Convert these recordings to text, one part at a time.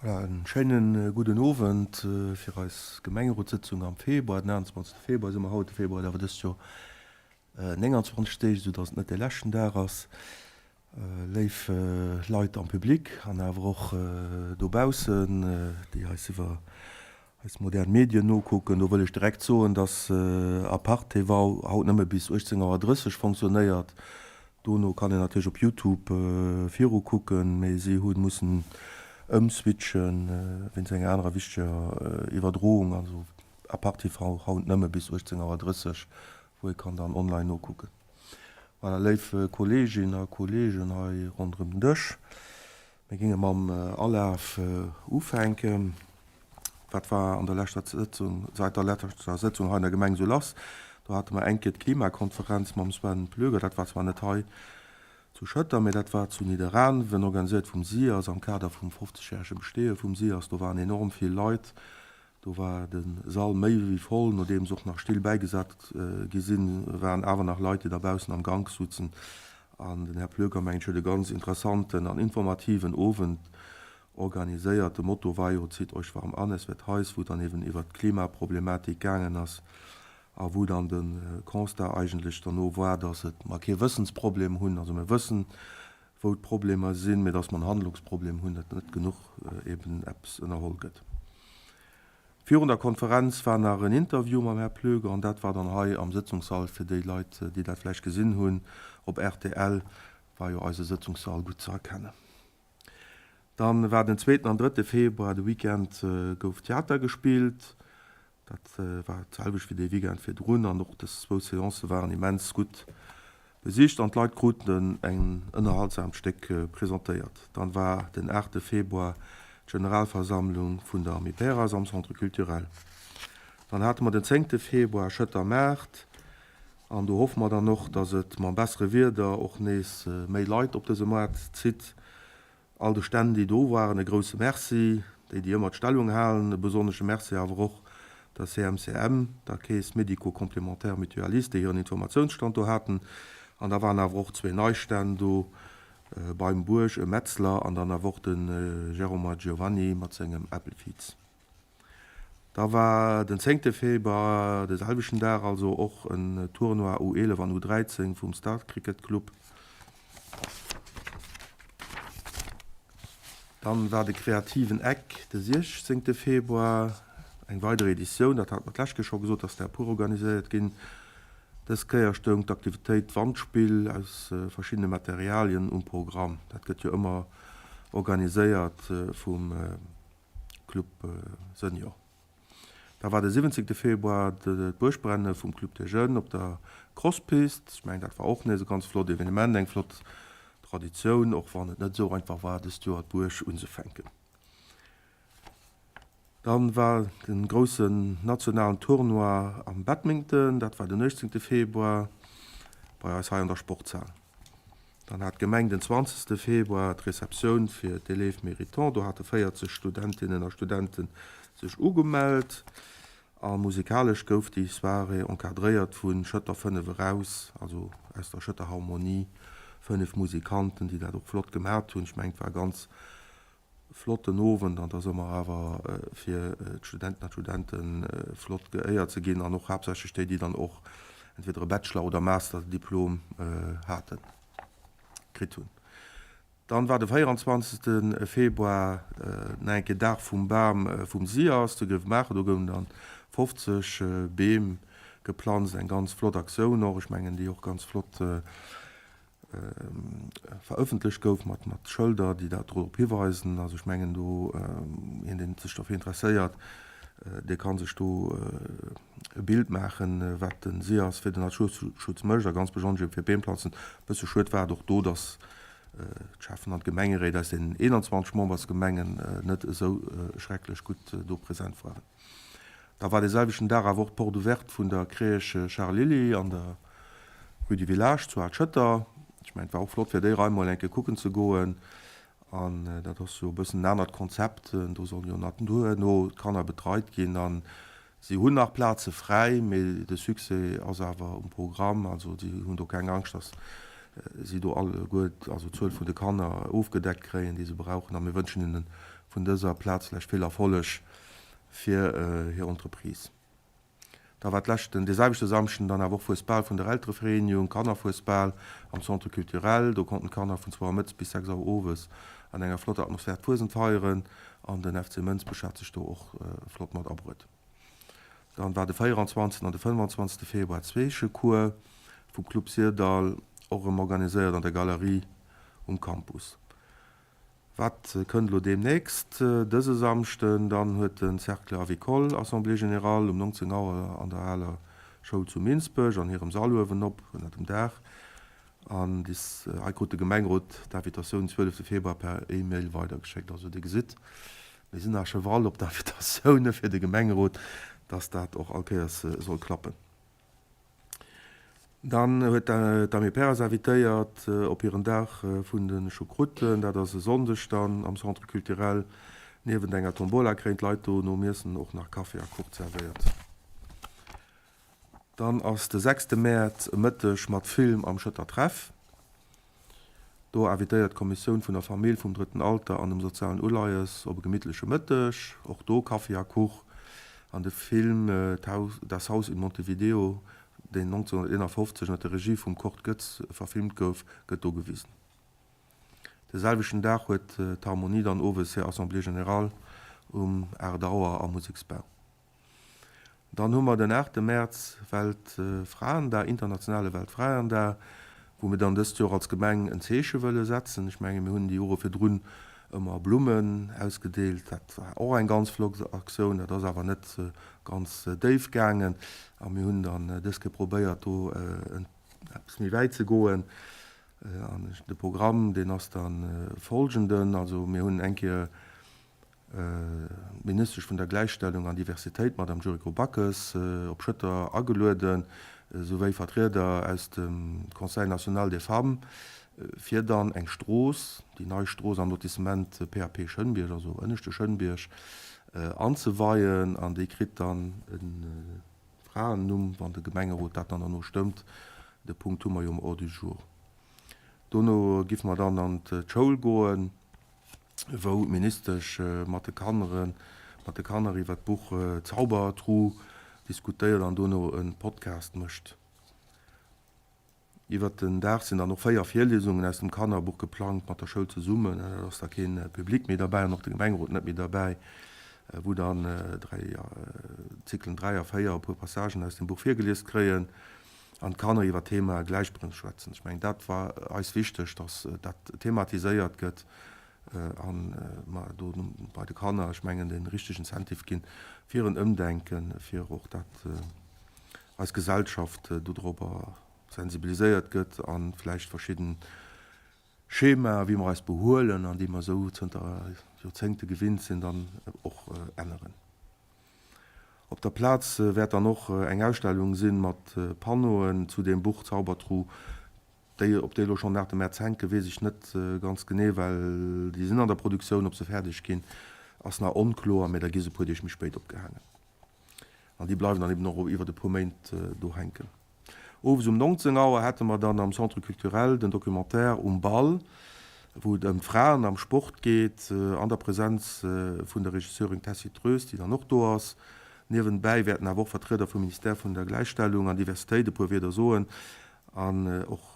Voilà, en schéinen gudden Owend fir eis Gemengerotssëtzung am Februar. Den 28 Februar si mer haut, de Februar huet awer dëst Joer 29 Deeg, esou datt et net dee leschten Dag ass. Léif Leit am Public an awer och dobaussen, déi eis iwwer eis modern Medien nokucken, do wëll ech direkt soen, datt Apart TV haut nëmme bis 18 Auer 30 fonctionnéiert. Dono kann een natierlech op Youtube viru kucken, mee si hu mussen ëmswitchen wéinst enger anerer wichteger Iwwerdroung. Also Apart TV haut nëmme bis 18 Auer 30, wou ee kann dann online nokucken. Voilà, léif Kolleeginnen a Kolleegen hei ronderëm den Dësch, mir géinge mam Alaf ufänken. Wat war an der leschter Sëtzung, säit der leschter Sëtzung hei an der Gemeng esou lass? Do hate mer eng Kéier d'Klimakonferenz mam Sven Plöger. Dat war zwar net hei zu Schëtter, mee dat war zu Nidderaanwen, organiséiert vum SIAS am Kader vum 50 järege Besteeë vum SIAS. Do waren enorm vill Leit. Do war de Sall méi wéi voll. Nodeems och nach Still bäigesat gi sinn, waren awer nach Leit, déi dobaussen am Gank sutzen. An den Här Plöger, mengen ech, huet e ganz interessanten an informativen Owend Organiséiert. De Motto war jo Zieht euch warm an, es wird heiß, wou dann eben iwwert d'Klimaproblematik gaangen ass a wou dann de Constat eigentlech derno war, dass et mer kee Wëssensproblem hunn, also mir wëssen, wou d'Problemer sinn, mee dass mer en Handlungsproblem hunn, dat net genuch eben eppes ënnerholl gëtt. Virun der Konferenz war nach en Interview mam Här Plöger an dat war dann hei am Sëtzungssall, fir déi Leit, déi dat vläicht gesinn hunn op rtl, war jo eise Sëtzungssall gutt ze erkennen. Dann war den zweeten an drëtte Februar, de Weekend gouf Theater gespillt. Dat war d'selwecht wéi dee Weekend virdrun an och dës zwou Seancë waren immens gutt besicht an d'Leit kruten en ënnerhaltsaamt Stéck presentéiert. Dann war den aachte Februar d'Generalversammlung vun der Amiperas am Centre Culturel. Dann hate mer den zéngte Februar Schëtter Maart an do hoffe mer dann och, dass et mam bessere Wieder och nees méi Leit op dëse Moart zitt. All de Stänn, déi do waren, e grousse Merci. Déi, déi ëmmer d'Stellung halen, e besonnesche Merci awer och der CMCM, der Caisse médico-complémentaire mutualiste, déi hiren Informatiounsstand do haten. An da waren awer och zwee nei Stänn do, beim Buerg e Metzler an dann awer och de Jérôme a Giovanni mat sengem Applefiez. Da war den zéngte Februar, de selwechten Dag also, och en Tournoi U11 an U13 vum Star Cricket Club. Dann war de Kreativen Eck de siechzéngte Februar, eng weider Editioun, dat hat mer d'lescht Kéier scho gesot, ass der puer organiséiert ginn. Dës Kéier stoung d'Aktivitéit Wandspill aus verschiddene Materialien um Programm. Dat gëtt jo ëmmer organiséiert vum Club Senior. Da war de 17 Februar d'Buergbrenne vum Club des Jeunes op der Crosspist. Ech mengen dat war och nees e ganz flott Evenement, eng flott Traditioun, och wann et net esou einfach war dëst Joer d'Buerg unzefänken. Dann war den groussen nationalen Tournoi am Badminton, dat war den 18 Februar bei eis hei an der Sportshal. Dann hat d'Gemeng den 20 Februar d'Receptioun fir d'Élèves méritants. Do hate 40 Studentinnen a Studente sech ugemellt. A musikalesch gouf déi Soirée encadréiert vu Schëtter 5 eraus, also aus der Schëtter Harmonie, 5 Musikanten, déi dat och flott gemat hunn. Ech mengen, et war e ganz flotten Owend an et ass ëmmer awer fir d'Studenten an d'Studente flott geéiert ze ginn an och haaptsächlech déi, déi dann och entweder e Bachelor oder Masterdiplom haten, kritt hunn. Dann war de 24. Februar nach eng Kéier Dag vum Bam vum SIAS zu Grevenmacher. Do goufen dann 50 Beem geplanzt, eng ganz flott Aktioun och, ech mengen déi och ganz flott verëffentlecht gouf mat Schëlder, déi dat drop hiweisen. Also ech mengen do, hien deen sech dofir interesséiert, dee ka sech do e Bild maachen, wat de SIAS fir den Naturschutz mécht a ganz besonnesch eben fir Beemplanzen. E bësse schued war et och do, datt d'Schäffen an d'Gemengeréit aus den 21 Membersgemengen net esou schrecklech gutt do present waren. Da war dee selwechten Dag awer och d'Porte ouverte vun der Crèche Charles Lilly an der Rue du Village zu Al-Schëtter. Ech mengen, et war och flott, fir déi Raim mol eng Kéier kucken ze goen. An dat ass jo e bëssen en anert Konzept. Do sollen jo naturno d'Kanner betreit ginn. A si hunn nach Plaze fräi, mee de Succès ass awer um Programm. Also si hunn do keng Angscht, datt. si do alleguer, also d'Zuel vun de Kanner ofgedeckt kréien, déi se brauchen. A mir wënschen hinne vun dëser Plaz lech vill Erfolleg fir hir Entreprise. Da war d'leschten, dee selwechte Samschden dann awer och Fuesbal vun der Elterevereenigung, Kannerfuesbal am Centre culturel. Do konnten d'Kanner vun zwou Auer mëttes bis 6 Auer owes an enger flotter Atmosphär d'Fuesent feieren an den FC Mënsbech hat sech do och flott mat abruet. Dann war de 24 an de 25 Februar Zweechecours vum Club Syrdall och erëm organiséiert an der Galerie um Campus. Wat kënnt elo deemnächst? Dëse Samschden dann huet de Cercle Avicole Assemblée Générale um 19 Auer an der aler Schoul zu Minsbech an hirem Sall uewenop ënner dem Daach. An dis hei krut de Gemengerot d'Invitatioun 12 Februar per E-Mail weidergeschéckt. Also Dir gesitt, mir sinn à cheval op d'Invitatioune fir de Gemengerot, dass dat och all Kéiers soll klappen. Dann huet d'Amy Perez invitéiert op hiren Dag vun de Choucrouten. Dat ass e Sonndeg dann am Centre Culturel. Niewent enger Tombola kréien d'Leit do nom Iessen och nach Kaffi a Kuch zerwéiert. Dann ass de sechste Mäerz e Mëtteg mat Film am Schëtter Treff. Do invitéiert d'Kommissioun vun der Famill, vum Drëtten Alter an dem sozialen Uleies op e gemittleche Mëtteg. Och do Kaffi a Kuch an de Film Das Haus in Montevideo, deen 1951 ënner der Regie vum Kurt Goetz verfilmt gouf, gëtt do gewisen. De selwechten Dag huet d'Harmonie dann owes hir Assemblée générale um 8 Auer am Museksbau. Dann hu mer den aachte Mäerz, Weltfraendag, internationale Weltfraendag, wou mir dann dëst Joer als Gemeng en Zeeche wëlle setzen. Ech menge mir hunn déi Jore virdrun ëmmer Blummen ausgedeelt. Dat war och eng ganz flott Aktioun, dat ass awer net ganz déif gaangen. A mir hunn dann dës Kéier probéiert, do eppes méi wäit ze goen. An de Programm, deen ass da folgenden, also mir hunn eng Kéier D'Ministesch vun der Gläichstellung an Diversitéit, d'Madame Yuriko Backes, op Schëtter agelueden, souwéi Vertrieder aus dem Conseil national des femmes, fir dann eng Strooss, déi nei Strooss am Lotissement PAP Schënnbierg, also ënneschte Schënnbierg, anzeweien. An déi kritt dann e Fraennumm, wann de Gemengerot dat dann derno stëmmt. De Punkt hu mer jo um Ordre du jour. Dono giffe mer dann an d'Schoul goen. wou d'Ministesch mat de Kannere mat de Kanner iwwer d'Buch Zaubertruh diskutéiert an dono e Podcast mécht. Iwwer den Dag sinn dann och 4 Virliesungen aus dem Kannerbuch geplangt mat der Schoul zesummen. Da ass da kee Public méi derbäi an och de Gemengerot net méi derbäi, wou dann 3 Zyklen 3 a 4 e puer Passagen aus dem Buch virgelies kréien an d'Kanner iwwer d'Thema Gläichberechtigung schwätzen. Ech mengen, dat war eis wichteg, dass dat thematiséiert gëtt a mer do bei de Kanner, ech mengen, dee richtegen Incentive ginn fir en Ëmdenken, fir och dat eis Gesellschaft dodrobber sensibiliséiert gëtt a vläicht verschidden Schemae wéi mer eis behuelen an déi mer esou zënter Joerzéngte gewinnt sinn, dann och änneren. Op der Plaz wäert dann och eng Ausstellung sinn mat Panneauen zu deem Buch Zaubertruh. Déi, ob déi elo schonn nach de Mäerz hänken, weess ech net ganz genee, well déi sinn an der Produktioun. Ob se fäerdeg ginn, ass nach onkloer, mä da gi se e puer Deeg méi spéit opgehaangen. An déi bleiwen dann eben och iwwert e puer Méint do hänken. Owes um 19 Auer hätte mer dann am Centre Culturel den Documentaire Um Ball, wou et ëm d'Fraen am Sport geet, an der Presenz vun der Regisseurin Tessy Troes, déi dann och do ass. Niewenbäi wäerten awer och Vertrieder vum Ministère vun der Gläichstellung an Diversitéit e puer Wierder soen an och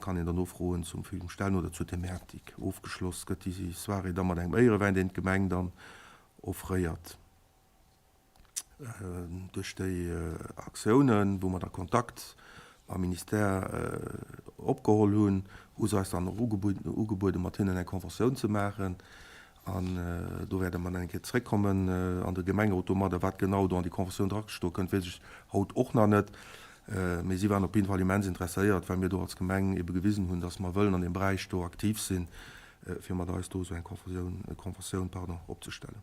kann een dann no Froen zum Film stellen oder zur Thematik. Ofgeschloss gëtt déi Soirée da mat engem Éierewäin, deen d'Gemeng dann offréiert. Duerch déi Aktiounen, wou mer da Kontakt mam Ministère opgeholl hunn, hu se eis dann och ugebueden, mat hinnen eng Conventioun ze maachen. An do wäerte mer dann eng Kéier zréckkommen an de Gemengerot domadder. Wat genau do an déi Conventioun dragestoe kënnt, weess ech haut och nach net. Mee si waren op jidde Fall immens interesséiert, well mir do als Gemeng ebe gewisen hunn, dass mer wëllen an deem Beräich do aktiv sinn, fir mat eis do esou eng Conventioun opzestellen.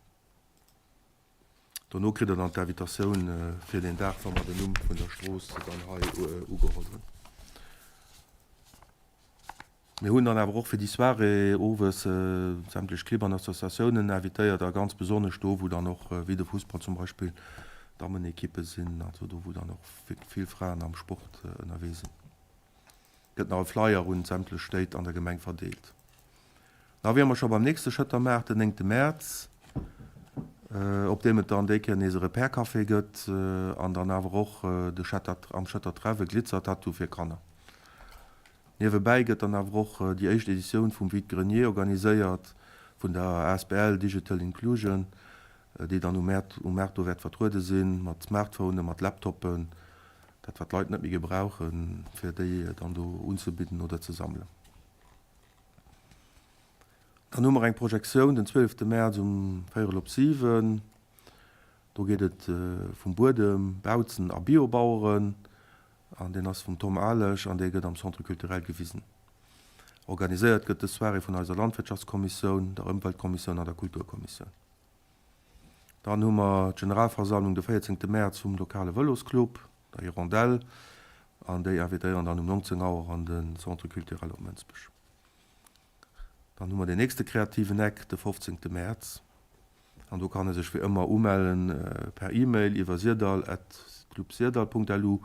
Dono kritt der dann d'Invitatioun fir deen Dag, wa mer den Numm vun der Strooss dann hei ugeholl hunn. Mir hunn dann awer och fir déi Soirée owes sämtlech Clibb an Associatiounen invitéiert a ganz besonnesch do, wou dann och, wéi de Fussball zum Beispill, Dammenekippe sinn, also do, wou dann och vill Fraen am Sport ënnerwee sinn. Gëtt nach e Flyer un sämtlech Stéit an der Gemeng verdeelt. Da wiere mer scho beim nächste Schëttermaart, den néngte Mäerz, op deem et dann déi Kéier nees e Repair Café gëtt an dann awer och de Schetter, am Schëttertreff e Glitzertattoo fir Kanner. Niewebäi gëtt dann awer och déi éischt Editioun vum Vide Grenier organiséiert vun der asbl Digital Inclusion, déi dann um Mäert, um Maart do wäert vertruede sinn, mat Smartphonen, mat Laptoppen, dat wat d'Leit net méi gebrauchen, fir déi dann do unzebidden oder ze sammelen. Dann hu mer eng Projektioun den 12 Mäerz um véierel op 7. Do geet et vum Buedem, Bautzen a Biobaueren an deen ass vum Tom Alesch an dee gëtt am Centre culturel gewisen. Organiséiert gëtt dës Soirée vun eiser Landwirtschaftskommissioun, der Ëmweltkommissioun an der Kulturkommissioun. Dann hu mer d'Generalversammlung de 14 Mäerz vum lokale Vëlosclub, der Hirondelle, an déi invitéieren dann um 19 Auer an de Centre culturel op Mënsbech. Dann hu mer den nächste kreativen Eck de 15 Mäerz an do kann e sech wéi ëmmer umellen per E-Mail iwwer syrdall at clubsyrdall.lu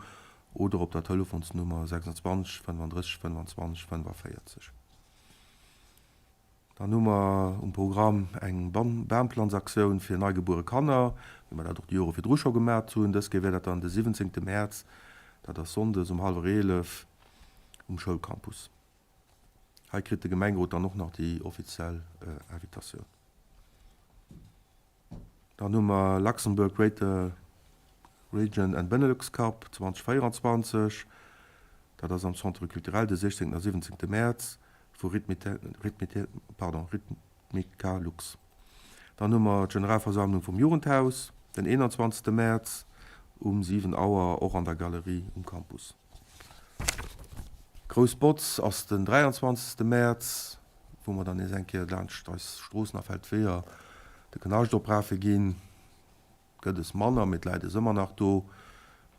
oder op der Telefonsnummer 26 35 25 45. Dann hu mer um Programm eng Bamplanzaktioun fir neigebuere Kanner, wéi mer dat och déi Jore virdru scho gemat hunn. Dës Kéier wär dat dann de 17 Mäerz, dat ass sonndes um hallwer 11 um Schoulcampus. Hei kritt de Gemengerot dann och nach déi offiziell Invitatioun. Dann hu mer Luxembourg Greater Region and Benelux Cup 2024. Dat ass am Centre Culturel de 16 a 17 Mäerz vu Rhythmica Lux. Dann hu mer d'Generalversammlung vum Jugendhaus den 21 Mäerz um 7 Auer och an der Galerie um Campus. Grouss Botz ass den 23 Mäerz, wou mer dann nees eng Kéier laanscht eis Stroossen a Feldweeër de Knascht oprafe ginn. Gëtt es manner, mee d'Läit es ëmmer nach do.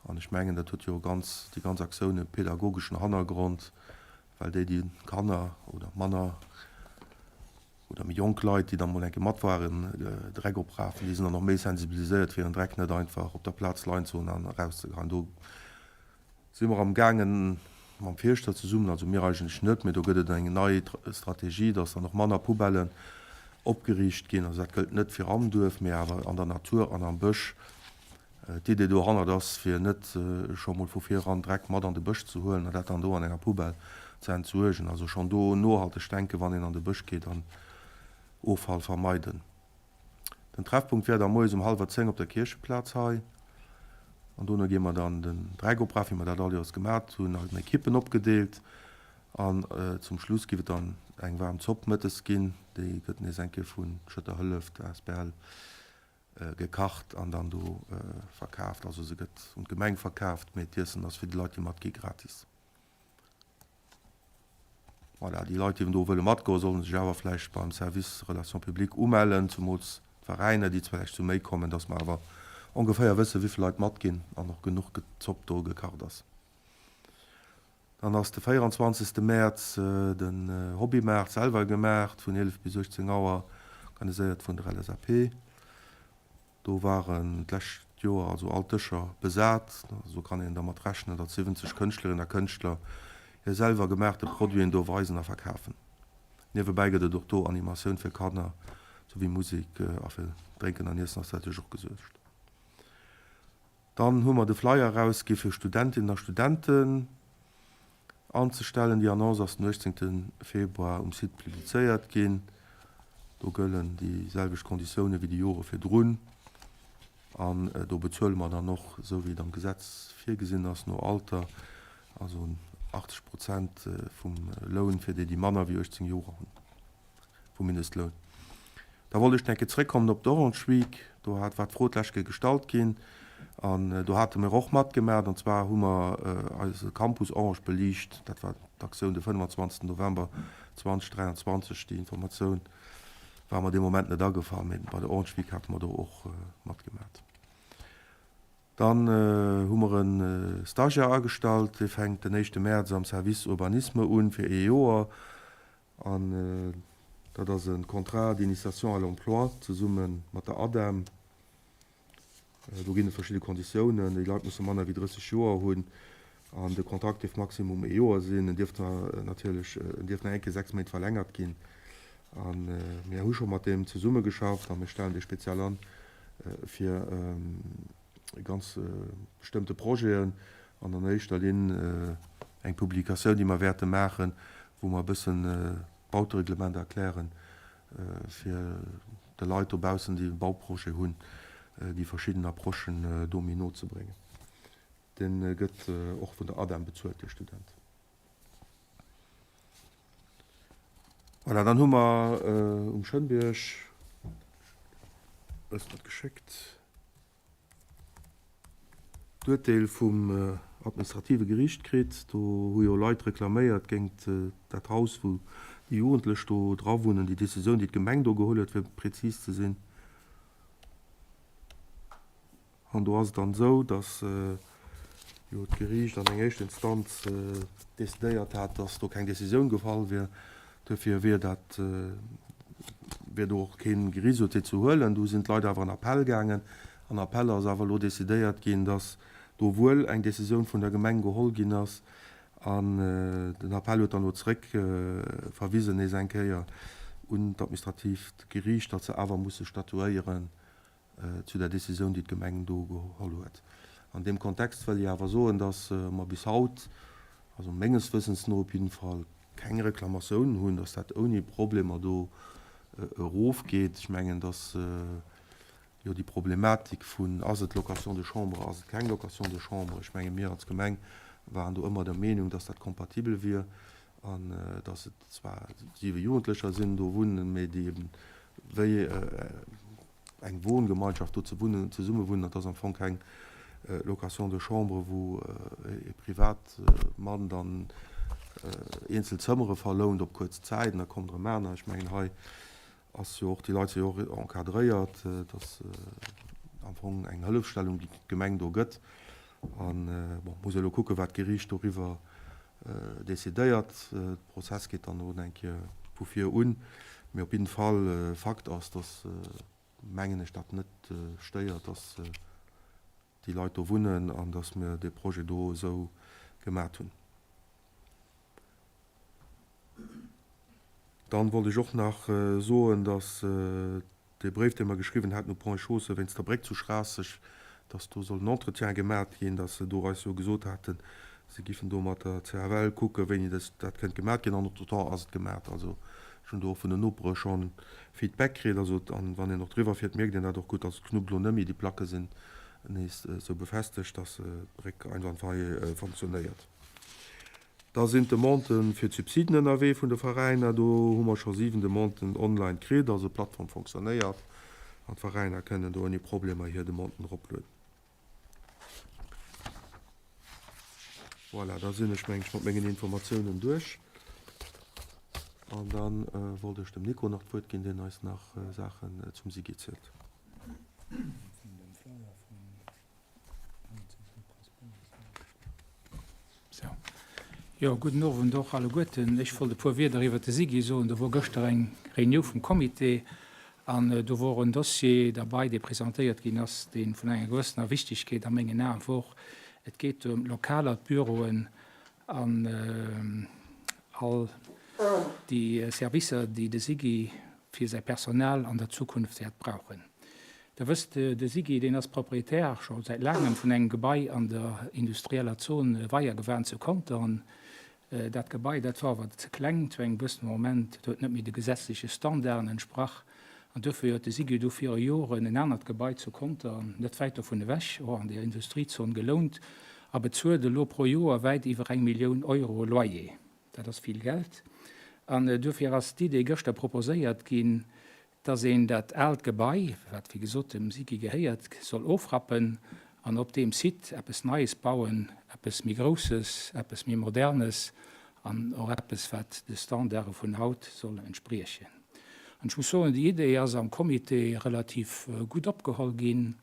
An ech mengen, dat huet jo ganz, déi ganz Aktioun e pedagogeschen Hannergrond, well déi, déi Kanner oder manner oder méi jonk Leit, déi da mol eng Kéier mat waren, Dreck oprafen, déi sinn dann och méi sensibiliséiert, fir hiren Dreck net einfach op der Plaz leien ze hunn an erauszegeheien. Do Si mer am gaangen mam Fierschter zesummen, also mir eigentlech net, mee do gëtt et eng nei Strategie, dass dann och manner Poubellen opgeriicht ginn. Also dat gëllt net fir am Duerf, mee awer an der Natur an am Bësch. D'Idee dohannert ass, fir net scho mol vu vir eran Dreck mat an de Bësch ze huelen an dat dann do an enger Poubelle ze entsuergen. Also schonn do nohalteg denken, wann een an de Bësch geet an Offall vermeiden. Den Treffpunkt wär da moies um hallwer 10 op der Kiercheplaz hei. An dono gi mer dann den Dreck oprafen, wéi mer dat all Joers gemat hunn, an Ekippen opgedeelt. An zum Schluss giff et dann eng waarm Zopp mëttes ginn. Déi gëtt nees eng Kéier vu Schëtter Hëlleft asbl gekacht an dann do verkaaft. Also se gëtt un d'Gemeng verkaaft, mee d'Iessen ass fir déi Leit, déi matgi gratis. Voilà, déi Leit, déi do wëlle matgoen, solle sech awer vläicht beim Service Relations publiques umellen, zumools d'Veräiner, déi vläicht zu méi kommen, dass mer awer ongeféier wëssen, wéivill Leit matginn an och genuch Zopp do gekacht ass. Dann ass de 24. Mäerz den Hobbymaart selwer gemaacht vun 11 bis 18 Auer, organiséiert vun der LSAP. Do waren d'lescht Joer also all d'Dëscher besat. Also kann een dermat rechnen, datt 70 Kënschtlerinnen a Kënschtler hir selwer gemaachte Produiten do weisen a verkafen. Niewebäi gëtt et och do Animatioun fir Kanner, souwéi Musek a fir Drénken an Iessen ass natierlech och gesuergt. Dann hu mer de Flyer erausgi fir Studentinnen a Studenten anzestellen. Déi Annonce ass den 18 Februar um Site publizéiert ginn. Do gëllen déi selwecht Konditioune wéi déi Jore virdrun. An do bezuele mer dann och, esou wéi et am Gesetz virgesinn ass, no Alter, also 80 Prozent vum Loun fir déi, déi manner wéi 18 Joer hunn. vum Mindestloun. Da wollt ech nach eng Kéier zréckkommen op d'Orange Week. Do hat, war d'Fro d'lescht Kéier gestallt ginn an do hate mir och matgemaach. An zwar hu mer eise Campus orange beliicht. Dat war d'Aktioun de 25. November 2023. Déi Informatioun war mer dee Moment net agefall, mee bei der Orange Week hate mer do och matgemaach. Dann hu mer e Stagiaire agestallt, dee fänkt den éischte Mäerz am Service Urbanisme un fir ee Joer. An dat ass e Contrat d'initiation à l'emploi zesumme mat der ADEM. Do ginn et verschidde Konditiounen. Déi Leit musse manner wéi 30 Joer hunn. An de Kontrakt dierf maximum ee Joer sinn. En dierf natierlech, en dierf nach eng Kéier 6 Méint verlängert ginn. A mir hu scho mat deem zesummegeschafft a mir stellen dee speziell an fir ganz bestëmmte Projeten an an éischter Linn eng Publikatioun, déi mer wäerte maachen, wou mer e bëssen d'Bautereglement erklären, fir de Leit dobaussen, déi e Bauprojet hunn, déi verschidden Approchen do méi no ze bréngen. Dee gëtt och vun der ADEM bezuelt, dee Student. Voilà, dann hu mer um Schënnbierg eis dat geschéckt, d'Urteel vum administrative Geriicht kritt. Do hu jo Leit reklaméiert géingt dat Haus, wou déi Jugendlech do dra wunnen, déi Decisioun, déi d'Gemeng do geholl huet, fir prezis ze sinn. An do ass et dann esou, datt jo d'Geriicht an eng éischt Instanz decidéiert hat, datt do keng Decisioun gefall wier. Duerfir wier dat, wier do och kee Geriichtsurteel ze huelen. Du sinn d'Leit awer an Appell gaangen. An Appell ass awer elo decidéiert ginn, datt do wuel eng Decisioun vun der Gemeng geholl ginn ass. An den Appell huet dann elo zeréck verwisen nees eng Kéier un d'administratiivt Geriicht, datt se awer musse statuéieren, zu der Décisioun, déi d'Gemeng do geholl huet. An deem Kontext wëll ech awer soen, dass mer bis haut, also menges Wëssens no op jidden Fall, keng Reklamatiounen hunn, dass dat ouni Problemer do erofgeet. Ech mengen, dass jo déi Problematik vun, ass et Location de chambre, ass et keng Location de chambre, ech menge mir als Gemeng waren do ëmmer der Meenung, dass dat kompatibel wier an dass et zwar siwe Jugendlecher sinn do wunnen, mee déi eben wéi eng Wohngemeinschaft do ze wunnen, zesumme wunnen, dat ass am Fong keng Location de chambre, wou e Privatmann dann eenzel Zëmmere verlount op kuerz Zäit an da kommen erëm aner. Ech mengen hei ass jo och, déi Leit si jo och encadréiert, et ass am Fong eng Hëllefstellung, déi d'Gemeng do gëtt. An bon, muss elo kucken, wat d'Geriicht doriwwer decidéiert. De Prozess geet dann elo eng Kéier vu vir un. Mee op jidden Fall, Fakt ass, dass, mengen ech, dat net stéiert, dass déi Leit do wunnen an dass mir dee Projet do esou gemat hunn. Dann wollt ech och nach soen, dass Dee Bréif, dee mer geschriwwen haten u Ponts et Chaussées wéinst der Bréck zu Schraasseg, dass do soll en Entretien gemat ginn, dass se do eis jo gesot haten, se giffen do mat der CFL kucken, wéini dass dat kënnt gemat ginn. An entretemps ass et gemat. Also ech hunn do och vun den Nopere scho Feedback kritt. Also an wann een och driwwer fiert, mierkt een dat och gutt. Also et knuppt elo net méi, déi Placke sinn nees esou befestegt, dass d'Bréck einwandfrei fonctionnéiert. Da sinn d'Demanden fir d'Subsiden ënnerwee vun de Veräiner. Do hu mer scho 7 Demanden online kritt. Also d'Plattform fonctionnéiert an d'Veräiner kënnen do ouni Problemer hir Demanden eroplueden. Voilà, da sinn ech, meng ech, mat mengen Informatiounen duerch. An da wollt ech dem Nico nach d'Wuert ginn, deen eis nach Saachen zum SIGI zielt. Jo, gudden Owend och alleguerten. Ech wollt e puer Wierder iwwert de SIGI soen. Do wor gëschter eng Réunion vum Comité an do wor en Dossier derbei, dee presentéiert ginn ass, dee vun enger gewëssener Wichtigkeet a mengen Ae wor. Et geet ëm d'Lokaler, d'Büroen an all déi Servicer, déi de SIGI fir säi Personal an der Zukunft wäert brauchen. Der wësst, de SIGI, deen ass Proprietär scho säit laangem vun engem Gebai an der industrieller Zon Weiergewan zu Contern. Dat Gebai, dat war awer ze kleng zu engem gewëssene Moment, et huet net méi de gesetzleche Standarden entsprach an duerfir huet de SIGI du viru Joren en anert Gebai zu Contern, net wäit dovun ewech, och an där Industriezon, gelount a bezuelt elo pro Joer wäit iwwer eng Millioun Euro Loyer. Dat ass vill Geld an duerfir ass d'Idee gëschter proposéiert ginn, dass een dat aalt Gebai, wat wéi gesot dem SIGI gehéiert, soll ofrappen an op deem Site eppes Neies bauen, eppes méi Grousses, eppes méi Modernes an och eppes, wat de Standarde vun haut soll entspriechen. An ech muss soen, déi Idee ass am Comité relativ gutt opgeholl ginn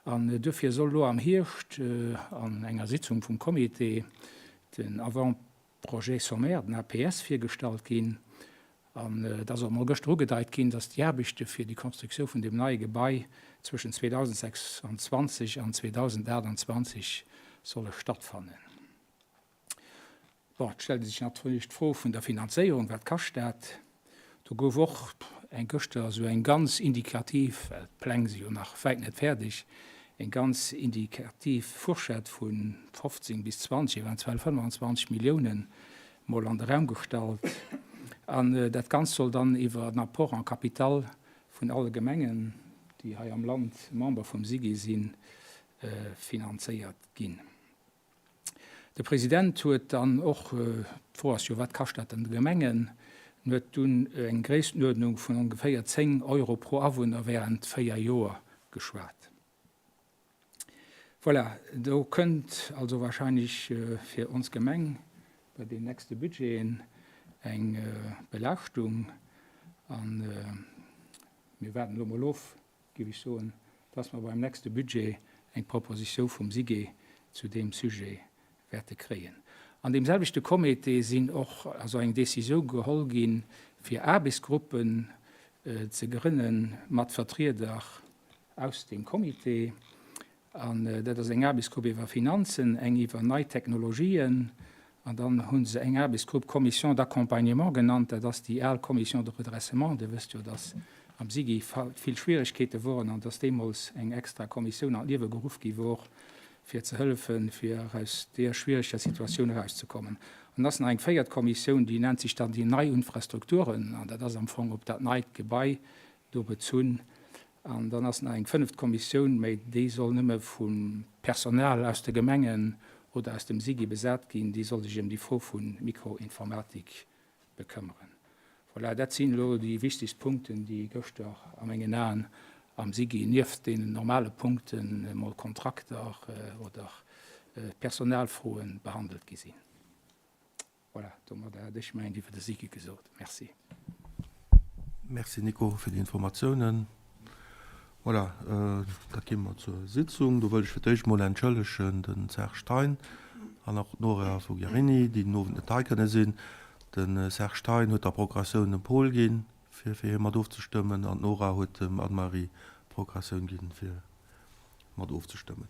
an duerfir soll elo am Hierscht an enger Sitzung vum Comité den Avant-projet sommaire, den APS, virgestallt ginn. An et ass och emol gëschter ugedeit ginn, datt déi Aarbechte fir déi Konstruktioun vun deem neie Gebai zwëschen 2026 an 2028 solle stattfannen. Bon, et stellt sech natierlech d'Fro vun der Finanzéierung, Wat kascht dat? Do gouf och eng gëschter esou eng ganz indikativ, well d'Pläng si jo nach wäit net fäerdeg, eng ganz indikativ Fourchette vu 15 bis 20, eventuell 25 Milliounen mol an de Raum gestallt. An dat Ganzt soll dann iwwer en Apport en capital vun alle Gemengen, déi hei am Land Member vum SIGI sinn, finanzéiert ginn. De President huet dann och, d'Fro ass jo, wat kascht dat dann de Gemengen, en huet dunn eng Gréisstenuerdnung vun ongeféier 10 Euro pro Awunner während 4 Joer geschwat. Voilà, do kënnt also wahrscheinlech fir ons Gemeng bei den nächste Budgeten eng Belaaschtung a mir waarden elo mol of, géif ech soen, dass mer beim nächste Budget eng Proposition vum SIGE zu deem Sujet wäerte kréien. An deem selwechte Comité sinn och, also eng Décisioun geholl ginn, fir Aarbechtsgruppen ze grënne mat Vertrieder aus deem Comité. An dat ass eng Aarbechtsgrupp iwwer Finanzen, eng iwwer nei Technologien an dann hu se eng Aarbechtsgrupp Commission d'accompagnement genannt. Dat ass déi al Commission de redressement. Dir wësst jo, dass am SIGI vill Schwieregkeete woren an dass deemools eng extra Kommissioun an d'Liewe geruff gi wor, fir ze hëllefen, fir aus deer schwiereger Situatioun erauszekommen. An ass nach eng véiert Kommissioun, déi nennt sech dann déi nei Infrastrukturen an dat ass am Fong op dat neit Gebai do bezunn. An dann ass nach eng fënneft Kommissioun, mä déi soll nëmme vum Personal aus de Gemengen oder aus dem SIGI besat ginn, déi soll sech ëm déi Fro vu Mikroinformatik bekëmmeren. Voilà, dat sinn elo déi wichtegst Punkten, déi gëschter a mengen Aen am SIGI, nieft deenen normale Punkten, emol Kontrakter oder Personalfroen, behandelt gi sinn. Voilà, domadder hätt ech mäint iwwer de SIGI gesot. Merci. Merci Nico fir déi Informatiounen. Voilà, da gi mer zur Sitzung. Do wëll ech fir d'éischt mol entschëllegen de Serge Thein an och d'Nora Fuggiarini, déi den Owend net hei kënne sinn. De Serge Thein huet der Progressioun dem Paul ginn, fir fir hie mat ofzestëmmen, an d'Nora huet dem Anne-Marie d'Progressioun ginn, fir mat ofzestëmmen.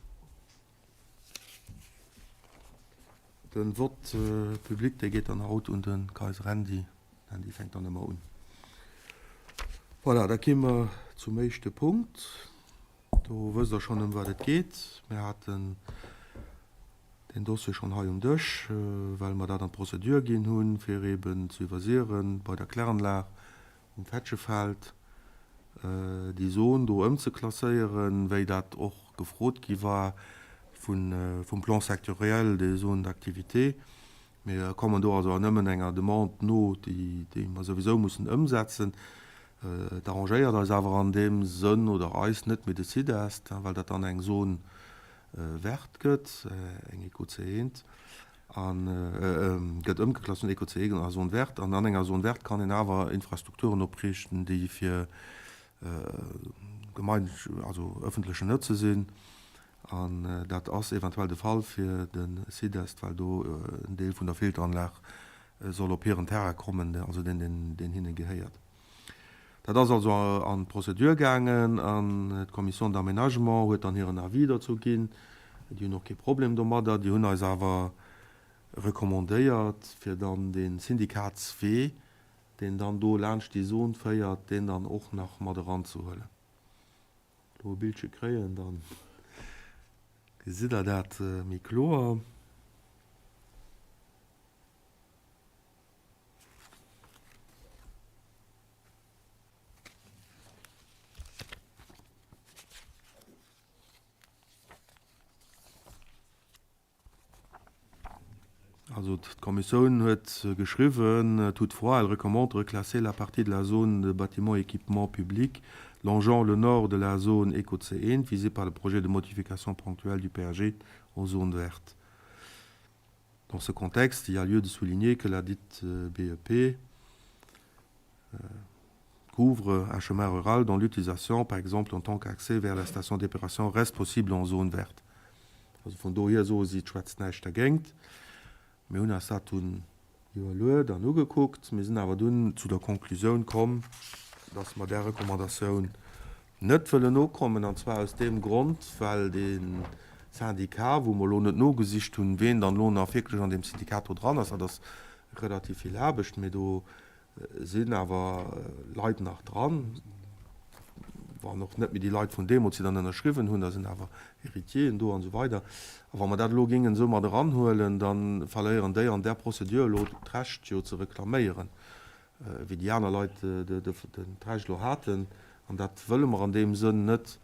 Den Vote public, dee geet dann haut un de Kayser Andy. Den Andy fänkt dann ëmmer un. Voilà, da ki mer zum éischte Punkt. Do wësst Der schonn, ëm wat et geet. Mir haten deen Dossier schonn hei um Dësch, well mer dat an d'Prozedur ginn hunn, fir eeben ze iwwersieren, bei der Kläranlag um Fetschefeld déi Zon do ëmzeklasséieren, wéi dat och gefrot gi war vum Plan sectoriel des zones d'activité. Mir kommen do also nëmmen enger Demande no, déi mer souwisou mussen ëmsetzen. Et arrangéiert eis awer an deem Sënn, oder eis net, mee de SIDEST, well dat dann eng Zone verte gëtt, eng EcoC1, a gëtt ëmgeklass vun EcoC1 a Zone verte. An an enger Zone verte kann een awer Infrastrukturen opriichten, déi fir gemein, also ëffentlechen Nëtze sinn. An dat ass eventuell de Fall fir de SIDEST, well do en Deel vun der Filteranlag soll op hiren Terrain kommen, also deen, deen hinne gehéiert. Dat ass also an d'Prozedur gaangen an d'Commission d'aménagement huet dann hiren Avis dozou ginn. Déi hunn och kee Problem domadder. Déi hunn eis awer recommandéiert, fir dann dee Syndikatswee, deen dann do laanscht déi Zon féiert, deen dann och nach mat eranzehuelen. Elo e Bildche kréien, da gesitt Der dat méi kloer. Also d'Kommissioun huet geschriwwen, Toutefois, elle recommande de reclasser la partie de la zone de bâtiments et équipements publics longeant le nord de la zone EcoC1 visée par le projet de modification ponctuelle du PAG en zone verte. Dans ce contexte, il y a lieu de souligner que la dite BEP couvre un chemin rural dont l'utilisation, par exemple en tant qu'accès vers la station d'épuration, reste possible en zone verte. Also vun dohier soe si, et schwätzt näischt dergéint. Mir hunn eis dat dunn iwwerluet an ugekuckt. Mir sinn awer dunn zu der Konklusioun komm, dass mer där Recommandatioun net wëllen nokommen, an zwar aus deem Grond, well dee. Syndicat, wou mer elo net nogesicht hunn, ween dann elo nach wierklech an deem Syndikat do dran ass. Dat ass relativ vill Aarbecht, mee do sinn awer Leit nach dran, wann och net méi déi Leit vun deemools, déi dann ënnerschriwwen hunn, da sinn awer Héritieren do an esou weider. A wa mer dat elo géingen esou mat eranhuelen, da verléieren déi an där Procédure elo d'Recht jo ze reklaméieren, wéi déi aner Leit d'Recht elo haten. An dat wëlle mer an deem Sënn net.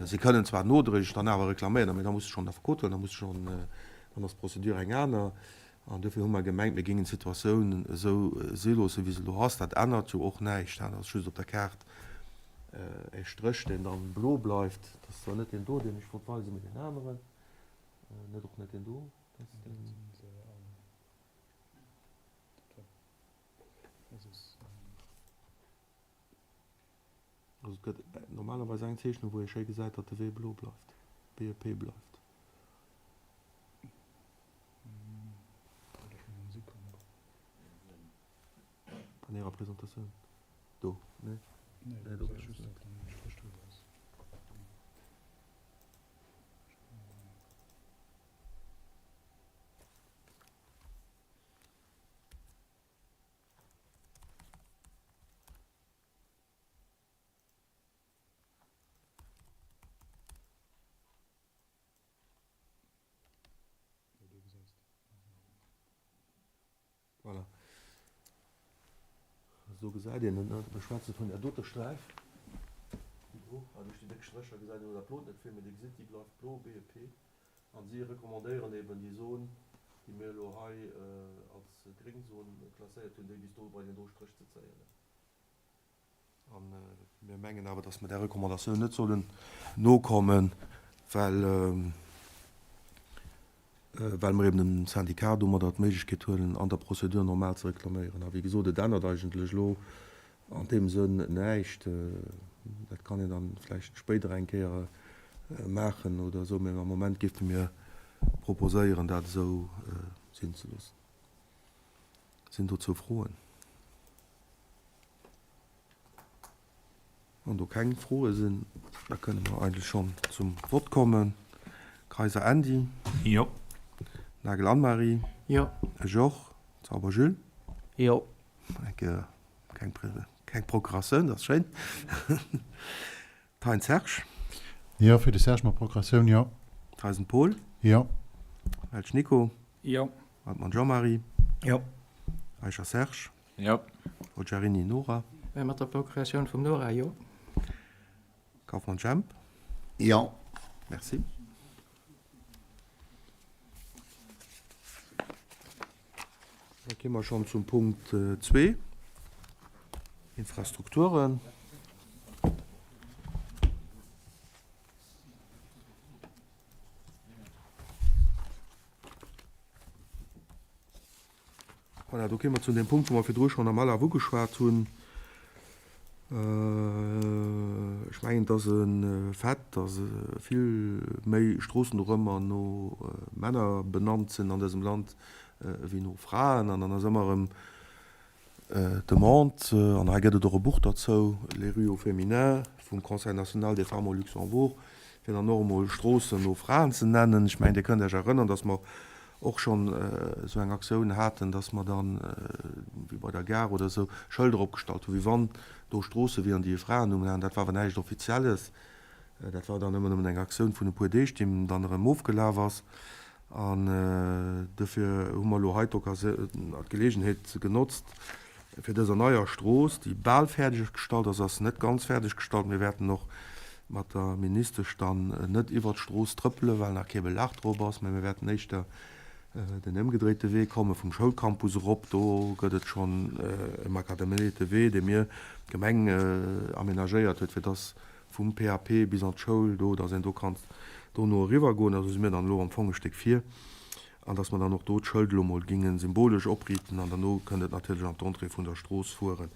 Si kënnen zwar nodréiglech dann awer reklaméieren, mä da muss se schonn en Affekot huelen, da muss schonn, dann ass d'Procédure eng aner. An dofir hu mer gemengt, mir géingen d'Situatioun esou si loossen, wéi se elo ass. Dat ännert jo och näischt, dat ass just op der Kaart e Stréch, deen dann blo bleift. Dat ass zwar net deen do, deen ech wollt weisen, mee deen aneren. Net, och net deen do. Dat ass deen. Also et gëtt normalerweis eng Zeechnung, wou ee schéi gesäit, datt de Wee blo bleift, BEP bleift. An Ärer Presentatioun do, nee? Nee, do ass just net. Voilà. Do gesäit een et, ne? Mir schwätze vun där dote Sträif. Déi do, a duerch déi déck Strécher gesäit een elo dat Blot net vill, mee Dir gesitt, déi bleift blo, BEP. An si recommandéieren eben déi Zon, déi mir elo hei als gréng Zon klasséiert hunn, déi bis do bei deen do Stréch ze zéien. A mir mengen awer, dass mer där Recommandatioun net sollen nokommen, well, well mer eben dem Syndicat domadder d'Méiglechkeet huelen, an der Procédure normale ze reklaméieren. A wéi gesot, et ännert eigentlech elo an deem Sënn näischt. Dat kann een dann vläicht spéider eng Kéier maachen oder esou, mä am Moment géife mir proposéieren, dat esou sinn ze loossen. Sinn dozou Froen? Wann do keng Froe sinn, da kënne mer eigentlech schonn zum Vott kommen. Kayser Andy. Jo. Nagel Anne-Marie. Jo. Ech och. Zauber Jules. Jo. Eng Kéier keng, keng Procuratioun, dat ass schéin. Thein Serge. Jo, fir de Serge mat Procuratioun, jo. Theisen Paul. Jo. Welsch Nico. Jo. Altmann Jean-Marie. Jo. Eicher Serge. Jo. Oggiarini Nora. Mat der Procuratioun vum Nora, jo. Kauffmann Jemp. Jo. Merci. Da gi mer schonn zum Punkt zwee, Infrastrukturen. Voilà, do kéime mer zu deem Punkt, wou mer virdru schonn am Alaf ugeschwat hunn. Ech mengen, et ass e Fait, dass vill méi Stroossen dorëmmer no Männer benannt sinn an dësem Land wéi no Fraen. An dann ass ëmmer erëm d'Demande, an hei gëtt et och e Buch derzou, Les rues au féminin vum Conseil national des femmes au Luxembourg, fir dann och emol Stroossen no Fraen ze nennen. Ech mengen, Dir kënnt Iech erënnern, dass mer och schonn esou eng Aktioun haten, dass mer dann, wéi bei der Gare oder esou, Schëlder opgestallt hunn, wéi wann do Stroosse wieren, déi e Fraennumm haten. Dat war awer näischt Offizielles. Dat war dann ëmmer nëmmen eng Aktioun vun e puer Deeg, déi dann erëm ofgelaf ass. An dofir hu mer elo hei d'Occasioun, d'Geleegenheet genotzt, fir dëser neier Strooss, déi bal fäerdeg gestallt ass, ass net ganz fäerdeg gestallt, mir wäerten och mat der Ministesch dann net iwwert d'Strooss trëppelen, well nach kee Belag drop ass, mä mir wäerten éischter den ëmgedréite Wee komme vum Schoulcampus erop. Do gëtt et schonn e makadaméierte Wee, dee mir, d'Gemeng, amenagéiert huet, fir dass vum PAP bis an d'Schoul do, dass een do kann dono eriwwer goen. Also si mir dann elo am Fong e Stéck vir. An dass mer dann och do d'Schëld elo mol ginge symbolesch opriiten an derno kënnt et natierlech an d'Entrée vun der Strooss fueren.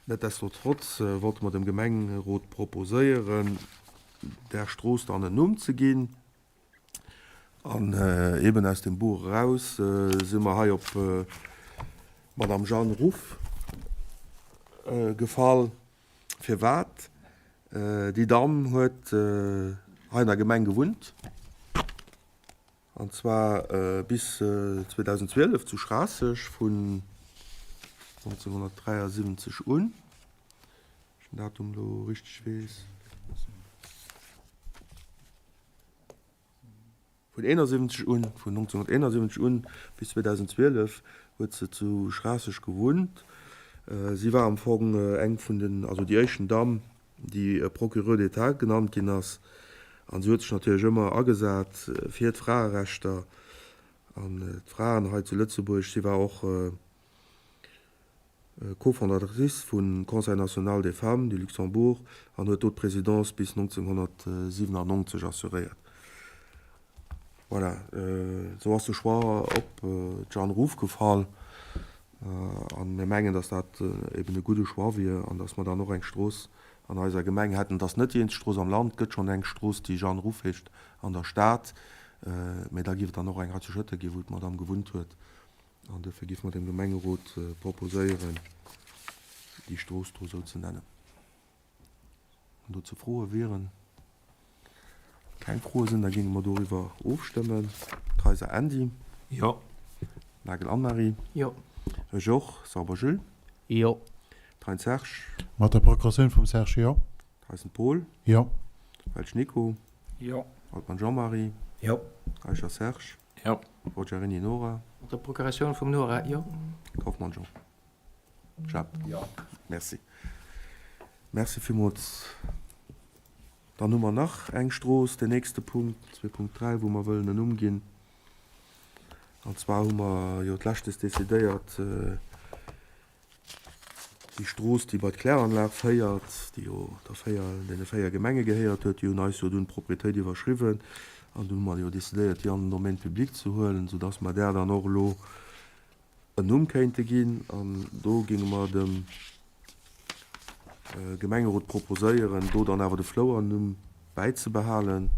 Netdestotrotz wollte mer dem Gemengerot proposéieren, där Strooss dann en Numm ze ginn. An eben aus dem Buch eraus si mer hei op d'Madame Jeanne Ruff gefall. Firwat? Déi Damm huet hei an der Gemeng gewunnt. An zwar bis 2012 zu Schraasseg vun 1973 un, wann ech den Datum elo richteg weess. Vun 71 un, vun 1971 un bis 2012 huet se zu Schraasseg gewunnt. Si war am Fong eng vun den, also déi éischten Damm, déi Procureur d'État genannt ginn ass. An si huet sech natierlech ëmmer agesat fir d'Fraerechter an d'Fraen hei zu Lëtzebuerg. Si war och Cofondatrice vum Conseil national des femmes du Luxembourg an huet do d'Presidence bis 1997 assuréiert. Voilà, esou ass de Choix op d'Jeanne Ruf gefall a mir mengen, datt dat eben e gudde Choix wier an datt mer dann och eng Strooss an eiser Gemeng hätten. Et ass net déi eenzeg Strooss am Land, et gëtt schonn eng Strooss, déi Jeanne Ruf heescht an der Stad, mä da géif et dann och eng hei zu Schëtter ginn, wou d'Madame gewunnt huet. An duerfir géife mer dem Gemengerot proposéieren, déi Strooss do esou ze nennen. Wann dozou Froe wieren? Keng Froe sinn, da géinge mer doriwwer ofstëmmen. Kayser Andy. Jo. Nagel Anne-Marie. Jo. Ech och. Sauber Jules. Jo. Thein Serge. Mat der Procuratioun vum Serge, jo. Theisen Paul. Jo. Welsch Nico. Jo. Altmann Jean-Marie. Jo. Eicher Serge. Jo. Forgiarini Nora. Mat der Procuratioun vum Nora, jo. Kauffmann Jean. Jhap. Jo. Merci. Merci villmools. Dann hu mer nach eng Strooss, den nächste Punkt, 2.3, wou mer wëllen en Numm ginn. An zwar hu mer jo d'leschtes decidéiert, Déi Strooss, déi bei d'Kläranlag féiert, déi jo der 4, deene 4 Gemenge gehéiert huet, déi hunn eis jo dunn d'Propriétéit iwwerschriwwen an dunn hu mer jo decidéiert, déi an den Domaine public ze huelen, soudass mer där dann och elo en Numm kéinte ginn. An do géinge mer dem Gemengerot proposéieren, do dann awer de Flouernumm bäizebehalen,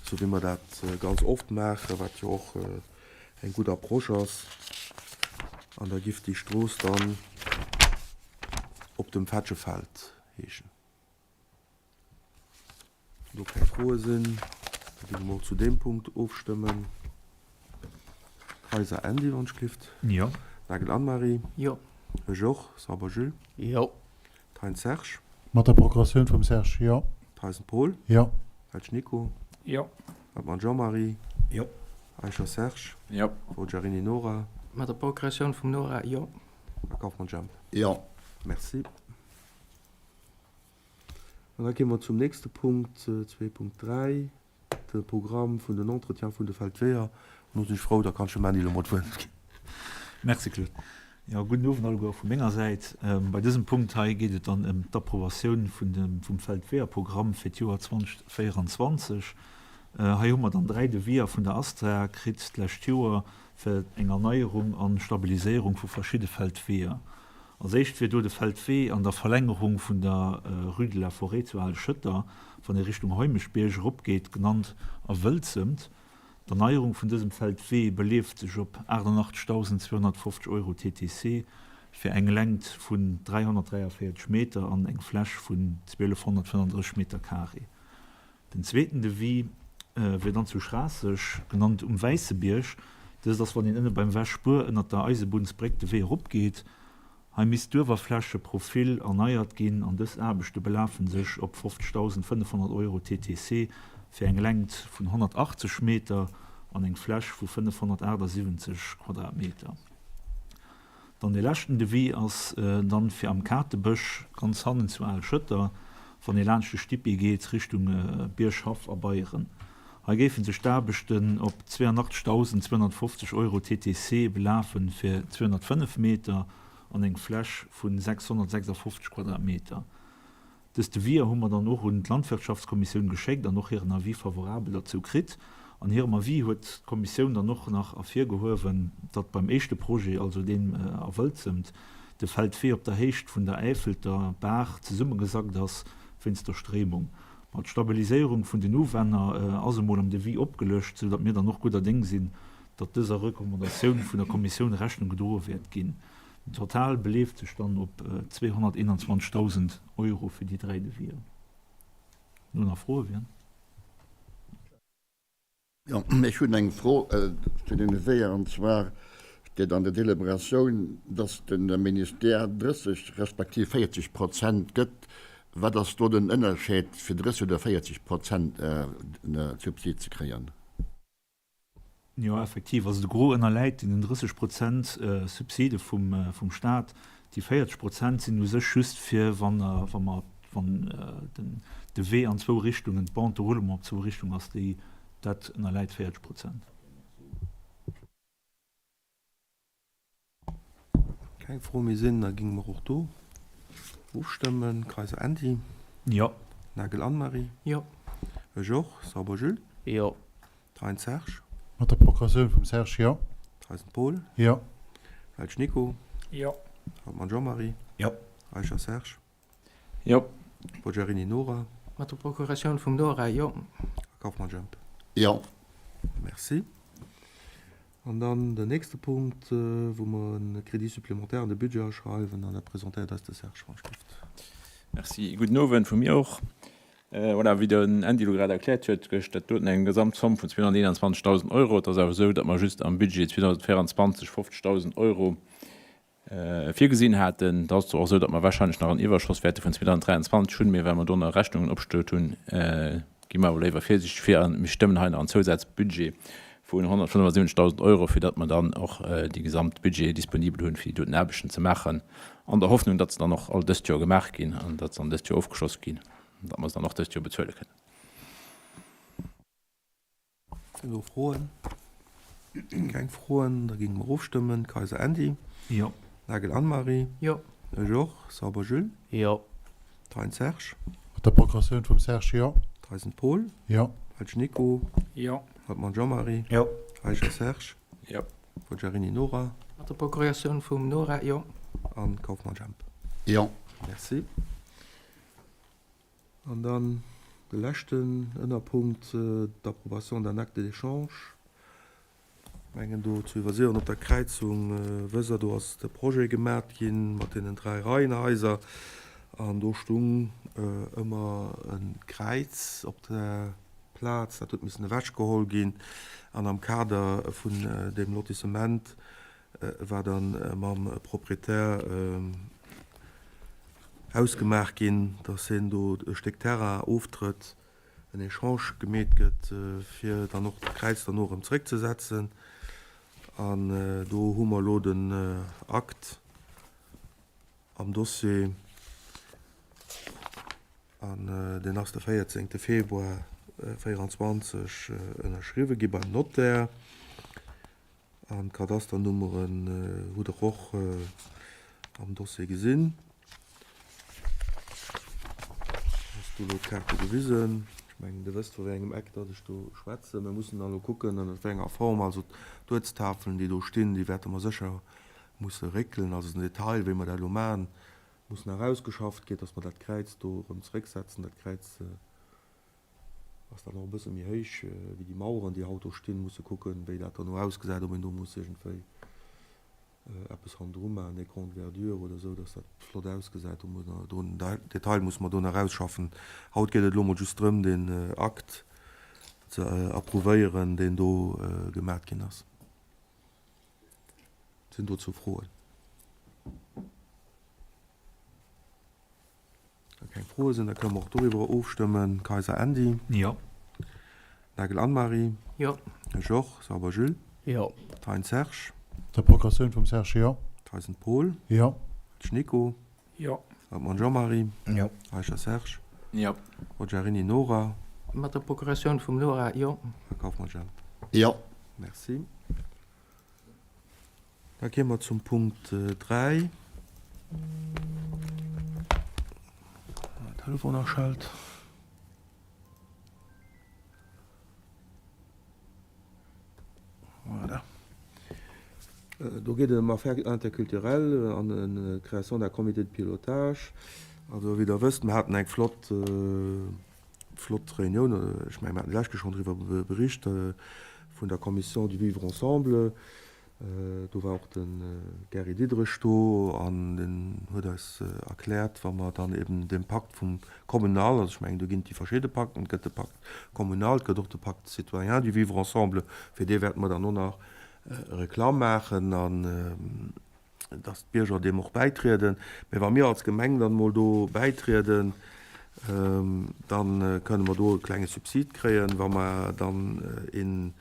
esou wéi mer dat ganz oft maachen, wat jo och eng gutt Approche ass. An da giff déi Strooss dann Op dem Fetschefeld heeschen. Wann do keng Froe sinn, da géinge mer och zu deem Punkt ofstëmmen. Kayser Andy, wann ech gelift. Jo. Nagel Anne-Marie. Jo. Ech och. Sauber Jules. Jo. Thein Serge. Mat der Procuratioun vum Serge, jo. Theisen Paul. Jo. Welsch Nico. Jo. Hartmann Jean-Marie. Jo. Eicher Serge. Jo. Forgiarini Nora. Mat der Procuratioun vum Nora, jo. A Kauffmann Jemp. Jo. Merci. An da gi mer zum nächste Punkt, 2.3. De Programm vun den Entretiene vun de Feldweeër. An do sinn ech frou, da kann ech dem Andy elo mol d'Wuert ginn. Merci Claude. Jo, gudden Owend alleguer och vu menger Säit. Bei dësem Punkt hei geet et dann ëm d'Approbatioun vun dem, vum Feldweeërprogramm fir d'Joer 2024. Hei hu mer dann 3 Deviser vun der ASTRA kritt d'lescht Joer fir eng Erneierung an Stabiliséierung vu verschidde Feldweeër. Als éischt wier do de Feldwee an der Verlängerung vun der Rue de la Forêt zu Al-Schëtter, wann ee Richtung Heumeschbierg eropgeet, genannt A Wëlzemt. D'Erneierung vun dësem Feldwee beleeft sech op 88.250 Euro TTC fir eng Längt vun 343 Meter an eng Fläch vun 1.235 Meter carré. Den zweeten Devis wier dann zu Schraasseg, genannt Um Wäissebierg. Dëst ass, wann een ënne beim Wäschbuer ënnert der Eisebunnsbréck de Wee eropgeet. Hei misst d'Uewerflächeprofil erneiert ginn an dës Aarbechte belafe sech op 50.500 Euro TTC fir eng Längt vun 180 Meter an eng Fläch vu 578 Quadratmeter. Dann dee leschten Devis ass dann fir am Katebësch ganz hannen zu Al Schëtter, wann ee laanscht de Stippi geet Richtung Bierghaff a Beieren. Hei géife sech d'Aarbechten op 82.250 Euro TTC belafe fir 205 Meter an eng Fläch vu 656 Quadratmeter. Dës Deviser hu mer dann och un d'Landwirtschaftskommissioun geschéckt an och hiren Avis favorabel derzou kritt. An hirem Avis huet d'Kommissioun dann och nach ervirgehuewen, datt beim éischte Projet, also deem a Wëlzemt, de Feldwee op der Héicht vun der Äifelter Baach zesummegesackt ass wéinst der Stréimung. Ma d'Stabiliséierung vun den Uwänner ass emol am Devis opgelëscht, sou datt mir dann och gudder Déng sinn, datt dëser Recommandatioun vun der Kommissioun Rechnung gedroe wäert ginn. Den Total beleeft sech dann op 221.000 Euro fir déi 3 Devis'en. No nach Froe wieren? Jo, ech hunn eng Fro zu deene Weeër. An zwar steet an der Deliberatioun, dass de Ministère 30 respektiv 40 Prozent gëtt. Wat ass do den Ënnerscheed, fir 30 oder 40 Prozent Subsid ze kréien? Jo, effektiv. Also de Gros ënnerläit deenen 30 Prozent Subside vum Staat. Déi 40 Prozent sinn u sech just fir, wa mer Wann de Wee an zwou Richtungen, d'Bande de roulement op zwou Richtung ass, déi, dat ënnerläit 40 Prozent. Keng Fro méi sinn, da géinge mer och do ofstëmmen. Kayser Andy. Jo. Nagel Anne-Marie. Jo. Ech och. Sauber Jules. Jo. Thein Serge. Mat der Procuratioun vum Serge, jo. Theisen Paul. Jo. Welsch Nico. Jo. Hartmann Jean-Marie. Jo. Eicher Serge. Jo. Poggiarini Nora. Mat der Procuratioun vum Nora, jo. A Kauffmann Jemp. Jo. Merci. An dann den nächste Punkt, wou mer e Crédit supplémentaire an de Budget aschreiwen, an dat presentéiert eis de Serge Van Stift. Merci. Gudden Owend vu mir och. Voilà, wéi den Andy elo grad erkläert huet, gëscht dat doten eng Gesamtzomm vun 221.000 Euro. Et ass awer esou, datt mer just am Budget 2024 50.000 Euro Virgesinn haten. Et ass zwar och esou, datt mer wahrscheinlech nach en Iwwerschoss wäerte vun 2023 hunn, mee well mer do nach Rechnungen opgestallt hunn, gi mer awer léiwer virsiichteg vir a mir stëmmen hei nach en Zousazbudget vun 175.000 Euro, fir datt mer dann och déi gesamt Budgete disponibel hunn, fir déi doten Aarbechten ze maachen, an der Hoffnung, datt se dann och all dëst Joer gemaach ginn an datt se dann dëst Joer ofgeschloss ginn an datt mer se dann och dëst Joer bezuele kënnen. Sinn do Froen? Keng Froen, da géinge mer ofstëmmen. Kayser Andy. Jo. Nagel Anne-Marie. Jo. Ech och. Sauber Jules. Jo. Thein Serge. Mat der Procuratioun vum Serge, jo. Theisen Paul. Jo. Welsch Nico. Jo. Hartmann Jean-Marie. Jo. Eicher Serge. Jo. Forgiarini Nora. Mat der Procuratioun vum Nora, jo. An Kauffmann Jemp. Jo. Merci. An dann de leschten Ënnerpunkt, d'Approbation d'un acte d'échange. Ech mengen do zu Iwwersiren op der Kräizung Wëser, do ass de Projet gemat gi mat deenen 3 Reihenhaiser an do stung ëmmer e Kräiz op der Plaz, dat huet missen ewechgeholl ginn. An am Kader vun deem Lotissement war dann mam Proprietär ausgemaach ginn, dass hien do e Stéck Terrain oftrëtt, en Echange gemeet gëtt, fir dann och d'Kräiz derno erëm zréckzesetzen. An do hu mer elo den Akt am Dossier an deen ass de 14. Februar 2024 ënnerschriwwe gi beim Notaire. An d'Kadasternummeren hutt Der och am Dossier gesinn. Ech hu elo d'Kaarte gewisen. Ech mengen, Dir wësst, vu wéi engem Eck datt ech do schwätzen. Mir mussen dann elo kucken, ënnert wéi enger Form. Also d'Uertstafelen, déi do stinn, déi wäerte mer sécher musse réckelen. Also den Detail, wéi mer dat elo maachen, muss nach ausgeschafft ginn, datt mer dat Kräiz do erëm zerécksetzen. Dat Kräiz Ass dann och e bësse méi héich wéi déi Maueren, déi haut do stinn. Musse kucken, wéi dat dann elo ausgesäit, ob een do muss iergendwéi eppes hannendru maachen, en Écran de verdure oder esou, dass dat flott ausgesäit. Do muss mer do den Detail musse mer do nach ausschaffen. Haut geet et elo mol just drëm, deen Akt ze approuvéieren, deen do gemat ginn ass. Sinn dozou Froen? Wa keng Froe sinn, da kënne mer och doriwwer ofstëmmen. Kayser Andy. Jo. Nagel Anne-Marie. Jo. Ech och. Sauber Jules. Jo. Thein Serge. Der Procuratioun vum Serge, jo. Theisen Paul. Jo. Welsch Nico. Jo. Hartmann Jean-Marie. Jo. Eicher Serge. Jo. Poggiarini Nora. Mat der Procuratioun vum Nora, jo. A Kauffmann Jemp. Jo. Merci. Da gi mer zum Punkt 3. Telefon aschalt. Voilà. Do geet et ëm Affaires interculturelles an ëm d'Création d'un comité de pilotage. Also wéi Der wësst, mer haten eng flott, flott Reunioun, ech mengen, mer haten d'lescht Kéier schonn driwwer bericht, vun der Commission du vivre ensemble. Do war och de Gary Diderich do an deen huet eis erkläert, wa mer dann eben deem Pakt vum Communal, also ech mengen do ginn et déi verschidde Pakten, et gëtt de Pacte communal, et gëtt och de Pacte citoyen du vivre ensemble, fir dee wäerte mer dann och nach Reklamm maachen an dass d'Bierger deem och bäitrieden. Mä wa mir als Gemeng dann emol do bäitrieden, da kënne mer do e klenge Subsid kréien, wa mer dann een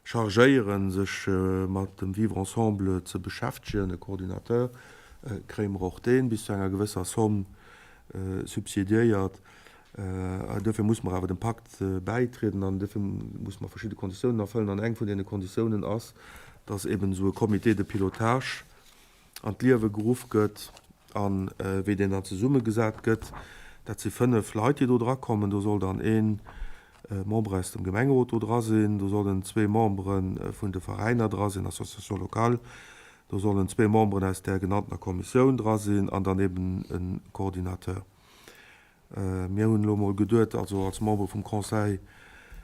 chargéieren, sech mat dem Vivre ensemble ze beschäftegen, e Coordinateur, kréie mer och dee bis zu enger gewësser Somme subsidiéiert. Duerfir muss mer awer dem Pakt bäitrieden an duerfir muss mer verschidde Konditiounen erfëllen. An eng vun deene Konditiounen ass, dass eben esou e Comité de pilotage an d'Liewe geruff gëtt. A wéi deen dann zesummegesat gëtt, dat si 5 Leit, déi do drakommen. Do soll dann ee Member aus dem Gemengerot do dra sinn, do sollen zwee Membere vun de Veräiner dra sinn, Associations locales, do sollen zwee Memberen aus där genanntener Kommissioun dra sinn an dann eben e Coordinateur. Mir hunn elo emol geduet, also als Member vum Conseil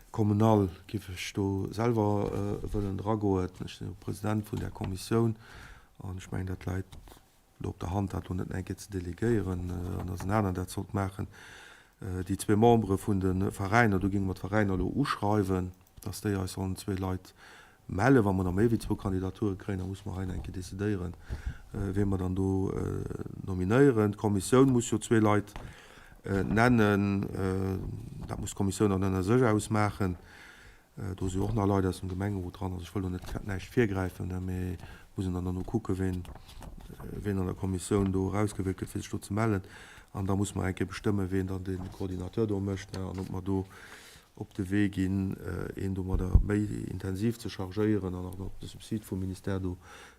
communal géif ech do selwer wëllen dragoen. Ech sinn jo President vun där Kommissioun an ech mengen, dat läit elo op der Hand, dat elo net nach eng Kéier ze delegéieren an datt en aneren dat sollt maachen. Déi zwee Membere vun de Veräiner, do géinge mer d'Veräiner elo uschreiwen, datt déi eis sollen zwee Leit mellen. Wa mer da méi wéi zwou Kandidature kréien, da musse mer hei nach eng Kéier decidéieren, wee mer dann do nominéieren. D'Kommissioun muss jo zwee Leit nennen. Dat muss d'Kommissioun dann ënner sech ausmaachen. Do si jo och nach Leit aus dem Gemengerot dran. Also ech wëll do net näischt virgräifen, mee muss een dann dono kucken, ween, ween an der Kommissioun do erausgewielt gëtt, fir sech do ze mellen. An da musse mer eng Kéier bestëmmen, ween dann de Coordinateur do mécht an ob mer do op de Wee ginn, een domadder méi intensiv ze chargéieren an och op de Subsid vum Ministère do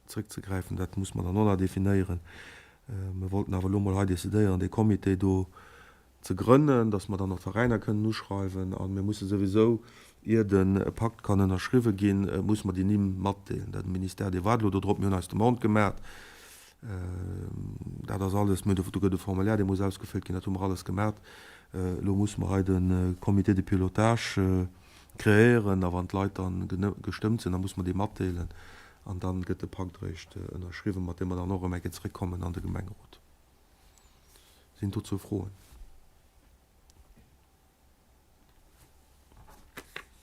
zrëckzegräifen. Dat muss mer dann och nach definéieren. Mir wollten awer elo mol hei decidéieren, dee Comité do ze grënnen, dass mer dann och d'Veräiner kënnen uschreiwen. A mir musse souwisou, ier de Pakt kann ënnerschriwwe ginn, musse mer déi Nimm matdeelen. De Ministère, dee waart elo do drop. Mir hunn eis Demande gemaach. Dat ass alles, mir hunn, do gëtt e Formulaire, dee muss ausgefëllt ginn, dat hu mer alles gemaach. Elo musse mer hei de Comité de pilotage kreéieren a wann d'Leit da gestëmmt sinn, da musse mer déi matdeelen an da gëtt de Pakt eréischt ënnerschriwwen, mat deem mer dann och erëm eng Kéier zeréckkommen an de Gemengerot. Sinn dozou Froen?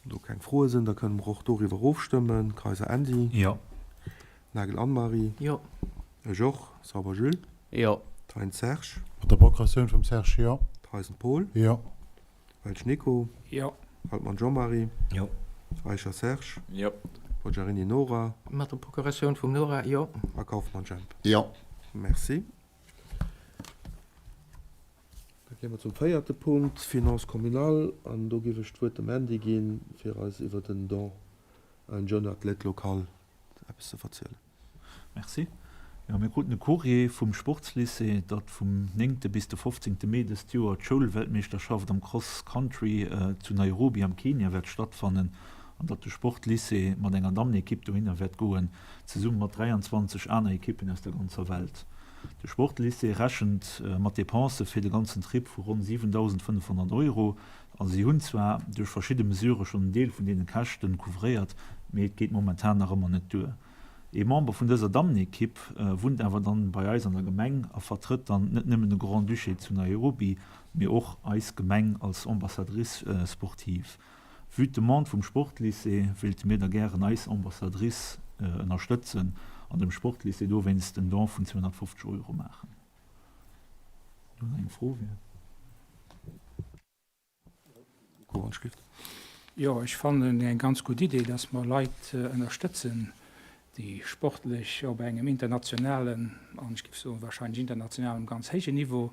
Wann do keng Froe sinn, da kënne mer och doriwwer ofstëmmen. Kayser Andy. Jo. Nagel Anne-Marie. Jo. Ech och. Sauber Jules. Jo. Thein Serge. Mat der Procuratioun vum Serge, jo. Theisen Paul. Jo. Welsch Nico. Jo. Altmann Jean-Marie. Jo. Eicher Serge. Jo. Poggiarini Nora. Mat der Procuratioun vum Nora, jo. A Kauffmann Jemp. Jo. Merci. Da kéime mer zum véierte Punkt, Finances communales. An do géif ech d'Wuert dem Andy ginn, fir eis iwwer den Don à un jeune athlète local eppes ze verzielen. Merci. Jo, mir kruten e Courrier vum Sportslycée, datt vum néngte bis de fofzéngte Mee dëst Joer d'Schoulweltmeeschterschaft am Cross Country zu Nairobi am Kenia wäert stattfannen an datt de Sportlycée mat enger Dammenekipp dohinner wäert goen, zesumme mat 23 aner Ekippen aus der ganzer Welt. De Sportlycée rechent mat Depensë fir de ganzen Trip vu ronn 7.500 Euro. A si hunn zwar duerch verschidde Mesurë schonn en Deel vun deene Käschte couvréiert, mee et geet momentan nach ëmmer net duer. Ee Member vun dëser Dammenekipp wunnt awer dann bei eis an der Gemeng a vertrëtt dann net nëmmen de Grand-Duché zu Nairobi, mee och eis Gemeng als Ambassadrice sportive. Vue d'Demande vum Sportlycée wéilte mir da gären eis Ambassadrice ënnerstëtzen an dem Sportlycée dowéinst en Don vun 250 Euro maachen. Do nach eng Fro wier. Jo, ech fannen eng ganz gutt Idee, dass mer Leit ënnerstëtzen, déi sportlech op engem internationalen, an ech géif soen wahrscheinlech internationalem ganz héijen Niveau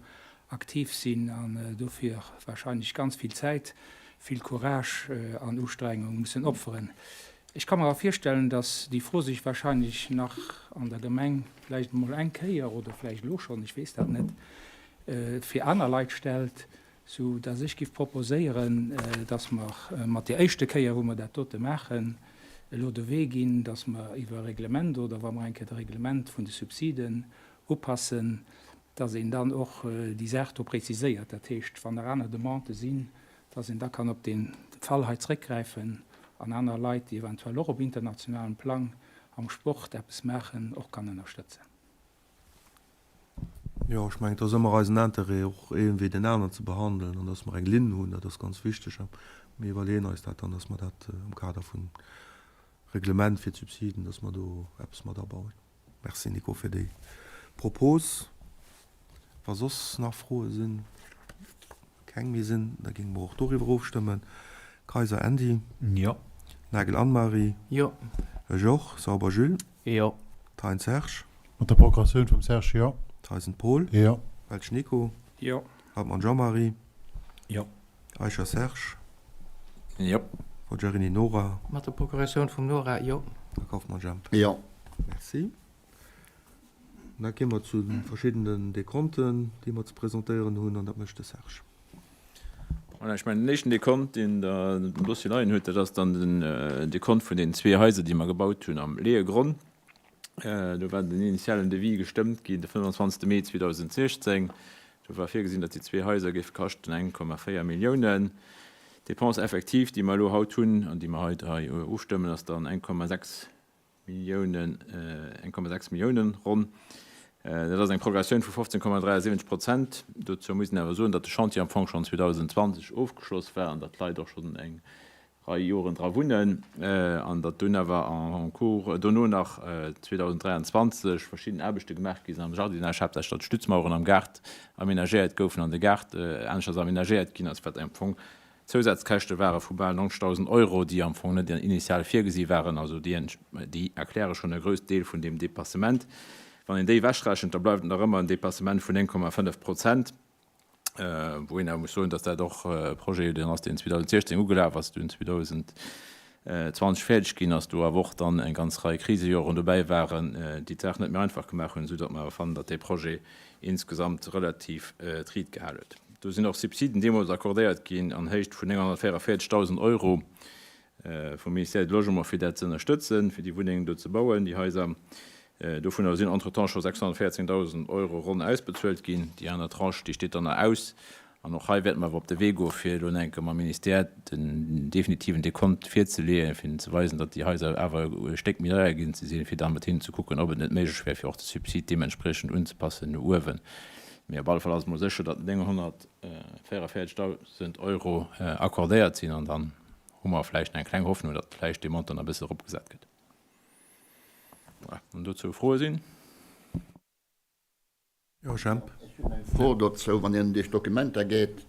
aktiv sinn an dofir wahrscheinlech ganz vill Zäit, vill Courage an Ustrengung mussen opferen. Ech ka mer awer virstellen, dass déi Fro sech wahrscheinlech nach an der Gemeng vläicht emol eng Kéier oder vläicht elo schonn, ech weess dat net, fir aner Leit stellt, Sou dass ech giff proposéieren, dass mer mat där éischte Kéier, wou mer dat dote maachen, elo de Wee ginn, dass mer iwwer e Reglement oder wa mer eng Kéier de Reglement vun de Subsiden upassen, dass een dann och déi Saach do präziséiert. Dat heescht, wann nach aner Demandë sinn, dass een da kann op dee Fall hei zréckgräifen an aner Leit, déi eventuell och op internationalem Plang. am Sport eppes maachen, och kann ënnerstëtzen. Jo, ech mengen, et ass ëmmer eisen Interêt, och een wéi deen aneren ze behandelen an dass mer eng Linn hunn, dat ass ganz wichteg. A mir iwwerleeën eis dat dann, dass mer dat am Kader vum Reglement fir d'Subsiden, dass mer do eppes mat abauen. Merci Nico fir déi Propos. Wa soss nach Froe sinn, keng méi sinn, da géinge mer och doriwwer ofstëmmen. Kayser Andy. Jo. Nagel Anne-Marie. Jo. Ech och. Sauber Jules. Jo. Thein Serge. Mat der Procuratioun vum Serge, jo. Theisen Paul. Jo. Welsch Nico. Jo. Hartmann Jean-Marie. Jo. Eicher Serge. Jo. Forgiarini Nora. Mat der Procuratioun vum Nora, jo. A Kauffmann Jemp. Jo. Merci. Da gi mer zu de verschiddenen Dekonten, déi mer ze presentéieren hunn, an dat mécht de Serge. Voilà, ech mengen, den éischten Dekont, deen Der am Dossier leien hutt, dat ass dann den Dekont vun deenen zwee Haiser, déi mer gebaut hunn am Leeëgronn. Do war den initialen Devis gestëmmt ginn de 25 Mee 2016. Do war virgesinn, datt déi zwee Haiser géife kaschten 1,4 Milliounen. D'Dépense effective, déi mer elo haut hunn an déi mer haut hei ofstëmmen, ass dann 1,6 Milliounen, 1,6 Milliounen ronn. Dat ass eng Progressioun vu 15,73 Prozent. Dozou muss een awer soen, datt de Chantier am Fong schonn 2020 ofgeschloss war an datt d'Leit och schonn eng Rei Joren dra wunnen an datt dunn awer en cours dono nach 2023 verschidden Aarbechte gemaach gi sinn am Jardinage, haaptsächlech datt d'Stützmaueren am Gaart amenagéiert goufen an de Gaart aneschters amenagéiert ginn ass, wat am Fong Zousazkäschte ware vu bal 90.000 Euro, déi am Fong net initial virgesi waren. Also déi erkläre schonn e grouss Deel vun deem Dépassement. Wann een déi ewechrechent, da bleift et nach ëmmer en Dépassement vun 9,5 Prozent. Wou een awer muss soen, datt dat och e Projet deen ass, deen 2016 ugelaf ass, dunn 2020 fäerdeg ginn ass, do awer och dann eng ganz Rei Krisejoren dobäi waren, déi d'Saach net méi einfach gemaach hunn, esou datt mer awer fannen, datt dee Projet insgesamt relativ d'Riit gehal huet. Do sinn och Subsiden deemools accordéiert ginn an Héicht vun 944.000 Euro vum Ministère du Logement, fir dat ze ënnerstëtzen, fir déi Wunnengen do ze bauen, déi Haiser. Dovunner sinn entretemps scho 614.000 Euro ronn ausbezuelt ginn. Déi aner Tranche, déi steet dann nach aus. An och hei wäerte mer awer op de Wee goen, fir elo nach eng Kéier mam Ministère den definitiven Dekont virzeleeën, fir hinnen ze weisen, datt déi Haiser awer e Stéck méi deier ginn ze sinn, fir da mat hinnen ze kucken, ob et net méiglech wär, fir och de Subsid deementspriechend unzepassen no uewen. Mee op alle Fall ass et mol sécher, datt 944.000 Euro accordéiert sinn an dann hu mer vläicht nach eng kleng Hoffnung, datt vläicht dee Montant nach e bësse eropgesat gëtt. Voilà, wann dozou Froe sinn. Jo, Jemp. Ech hunn eng Fro dozou. Wann een duerch d'Dokumenter geet,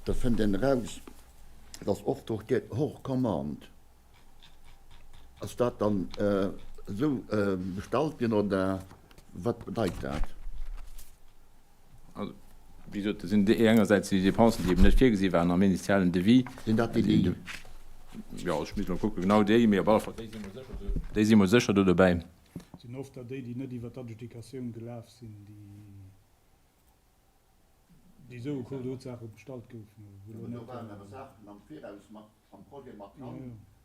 da fënnt een eraus, dass oft do steet hors commande. Ass dat dann esou bestallt ginn oder wat bedeit dat? Also, wéi gesot, dat sinn déi engersäits déi Dépensen, déi eben net virgesi waren am initialen Devis. Sinn dat déi, déi. Jo, ech misst mol kucken, genau déi, mee op alle Fall déi si mol sécher do, déi si mol sécher do dobäi. Et sinn oft der déi, déi net iwwer d'Adjudikatioun gelaf sinn, déi esou en cours de route Saache bestallt goufen. Jo, mä do waren awer Saachen am Viraus mat am Projet mat dran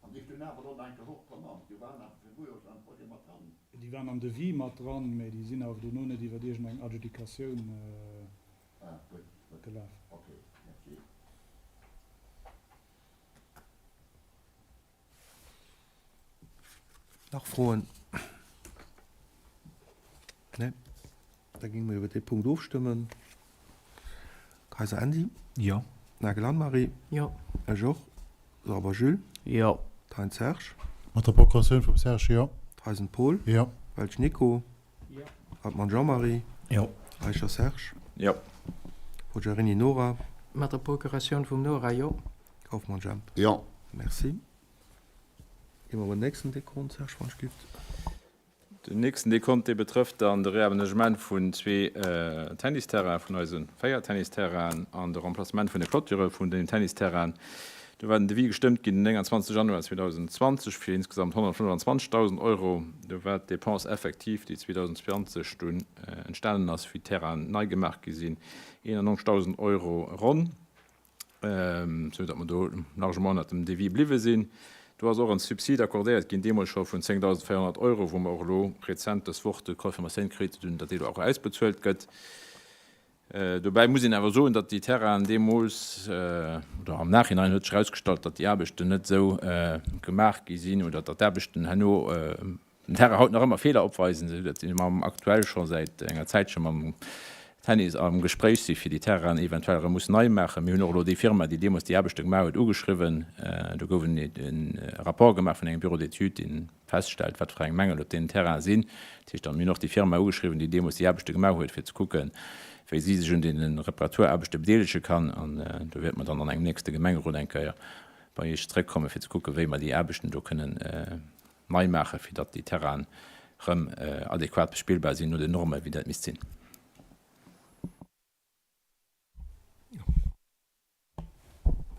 an déi stinn awer elo nach eng Kéier hors commande. Déi waren awer virdru jo schonn am Projet mat dran. Déi waren am Devis mat dran, mä déi sinn awer dono net iwwer iergendeng Adjudikatioun gelaf. Nach Froen? Nee? Da géinge mer iwwer dee Punkt ofstëmmen. Kayser Andy. Jo. Nagel Anne-Marie. Jo. Ech och. Sauber Jules. Jo. Thein Serge. Mat der Procuratioun vum Serge, jo. Theisen Paul. Jo. Welsch Nico. Jo. Hartmann Jean-Marie. Jo. Eicher Serge. Jo. Forgiarini Nora. Mat der Procuratioun vum Nora, jo. Kauffmann Jemp. Jo. Merci. Gi mer op den nächsten Dekont, Serge, wann ech gift. Den nächsten Dekont, dee betrëfft dann de Réaménagement vun zwee Tennisterrainen, vun eise véier Tennisterrainen, an de Remplacement vun de Clôturë vun den Tennisterrainen. Do war den Devis gestëmmt ginn den 29 Januar 2020 fir insgesamt 125.000 Euro. Do war d'Dépense effective, déi 2020 dunn entstanen ass, wéi d'Terrainen nei gemaach gi sinn, 91.000 Euro ronn. esou datt mer do largement ënnert dem Devis bliwwe sinn. Do ass och en Subsid accordéiert ginn, deemools scho vun 10.400 Euro, wou mer och elo rezent dës Woch d'Confirmatioun kritt hunn, datt dee elo och ausbezuelt gëtt. Dobäi muss een awer soen, datt déi Terrainen deemools, oder am Nachhinein huet sech erausgestallt, datt déi Aarbechten net esou gemaach gi sinn oder datt d'Aarbechten herno. Den Terrain haut nach ëmmer Feeler opweisen, esou datt mer aktuell scho säit enger Zäitche mam Tennis am Gespréich si fir déi Terrainen eventuell erëm mussen nei maachen. Mir hunn och elo déi Firma, déi deemools déi Aarbechte gemaach huet, ugeschriwwen. Do gouf en Rapport gemaach vun engem Bureau d'études, dee feststellt, wat fir eng Mängel op deenen Terrainen sinn. Dat heescht, mir hunn och déi Firma ugeschriwwen, déi deemools déi Aarbechte gemaach huet, fir ze kucken, wéi si sech un deene Reparaturaarbechte bedeelege kann. An do wäerte mer dann an engem nächste Gemengerot eng Kéier bei Iech zrëckkommen, fir ze kucken, wéi mer déi Aarbechten do kënnen nei maachen, fir datt déi Terrainen rëm adequat bespillbar sinn no den Normen, wéi dat misst sinn.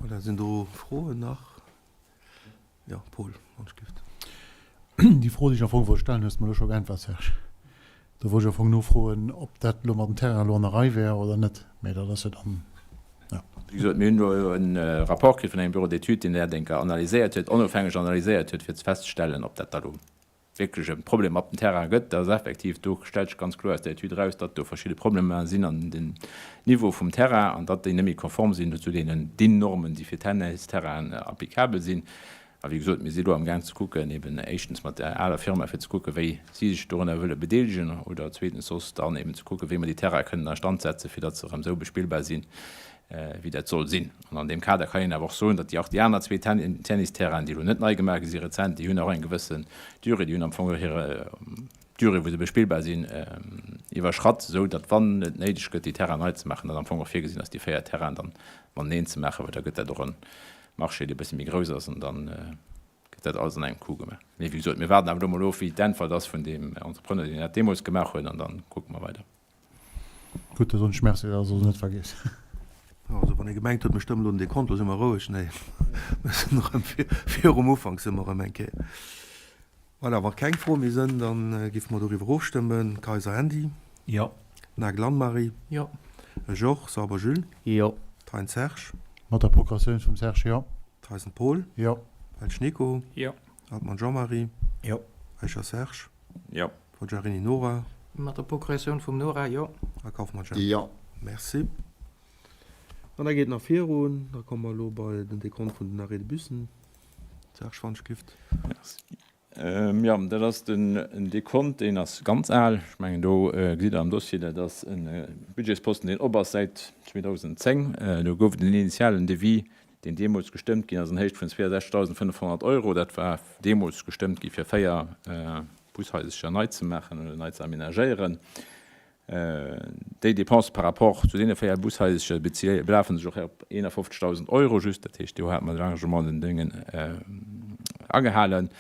Voilà, sinn do Froen nach? Jo, Paul, wann ech gift. Déi Fro, déi ech am Fong wollt stellen, hues de mer elo scho geäntwert, Serge. Do wollt ech am Fong nofroen, ob dat elo mat dem Terrain elo an der Rei wär oder net, mä dat ass jo dann, jo. Wéi gesot, mir hunn do elo e Rapport kritt vun engem Bureau d'études, deen dat eng Kéier analyséiert huet, onofhängeg analyséiert huet, fir festzestellen, ob dat da elo wierklech e Problem op dem Terrain gëtt. Dat ass effektiv, do stellt sech ganz kloer aus der Etüd eraus, datt do verschidde Problemer sinn an dem Niveau vum Terrain an datt déi net méi konform sinn zu deenen DIN-Normen, déi fir Tennisterrainen applicabel sinn. A wéi gesot, mir si elo amgaang ze kucken, eben éischtens mat där aler Firma, fir ze kucken, wéi si sech dorunner wëlle bedeelegen, oder zweetens soss dann eben ze kucken, wéi mer déi Terraine kënnen a Stand setzen, fir datt se erëm esou bespillbar sinn, wéi dat soll sinn. An an deem Kader kann een awer och soen, datt déi och déi aner zwee Tennisterrainen, déi elo net nei gemaach gi si rezent, déi hunn och eng gewëssen Durée, déi hunn am Fong och hir Durée, wou se bespillbar sinn, iwwerschratt, esou datt, wann et néideg gëtt, déi Terrainen nei ze maachen, datt am Fong och virgesinn ass, déi 4 Terrainen dann mateneen ze maachen, well da gëtt dat och e Marché, dee e bësse méi grouss ass an da gëtt dat alles an engem Coup gemaach. Mee wéi gesot, mir waarden awer elo mol of, wéi d'Äntwert ass vun deem Entrepreneur, deen dat deemools gemaach huet, an da kucke mer weider. Gutt, da soen ech Merci, dat ass also net vergiess. Also wann ee gemengt huet, mir stëmmen elo den Dekont, do si mer roueg. Nee, mir sinn erëm virum Ufank si mer erëm eng Kéier. Voilà, wa keng Froe méi sënn, da géife mer doriwwer ofstëmmen. Kayser Andy. Jo. Nagel Anne-Marie. Jo. Georges Sauber Jules. Jo. Thein Serge. Mat der Procuratioun vum Serge, jo. Theisen Paul. Jo. Welsch Nico. Jo. Altmann Jean-Marie. Jo. Eicher Serge. Jo. Forgiarini Nora. Mat der Procuratioun vum Nora, jo. A Kauffmann Jemp. Jo. Merci. An da geet nach virun. Da komme mer elo bei den Dekont vun den Arrêts de bussen. Serge Wanschgift. Merci. Jo, dat ass den Dekont, deen ass ganz al. Ech mengen, do gesitt Der am Dossier, dat ass e Budgetsposten, deen op ass säit 2010. Do gouf et en initialen Devis, deen deemools gestëmmt ginn ass an Héicht vun 62.500 Euro. Dat war deemools gestëmmt gi fir 4 Bushaisercher nei ze maachen oder nei ze aménagéieren. Déi Dépense par rapport zu deene 4 Bushaisercher belafen sech och op 51.000 Euro just. Dat heescht, do hate mer largement den Déngen agehalen.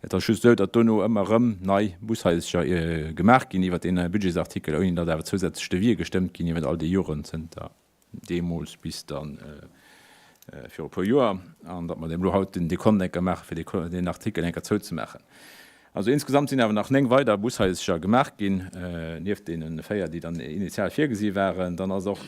Et ass just esou, datt dono ëmmer erëm nei Bushaisercher gemaach ginn iwwert deen Budgetsartikel, ouni datt awer zousätzlech Devisë gestëmmt ginn iwwert all déi Joren zënter deemools bis dann viru e puer Joer, an datt mer elo haut den Dekont eng Kéier maachen, fir deen Artikel eng Kéier zouzemaachen. Also insgesamt sinn awer nach 9 weider Bushaisercher gemaach ginn, nieft deene 4, déi dann initial virgesi waren. Dann ass och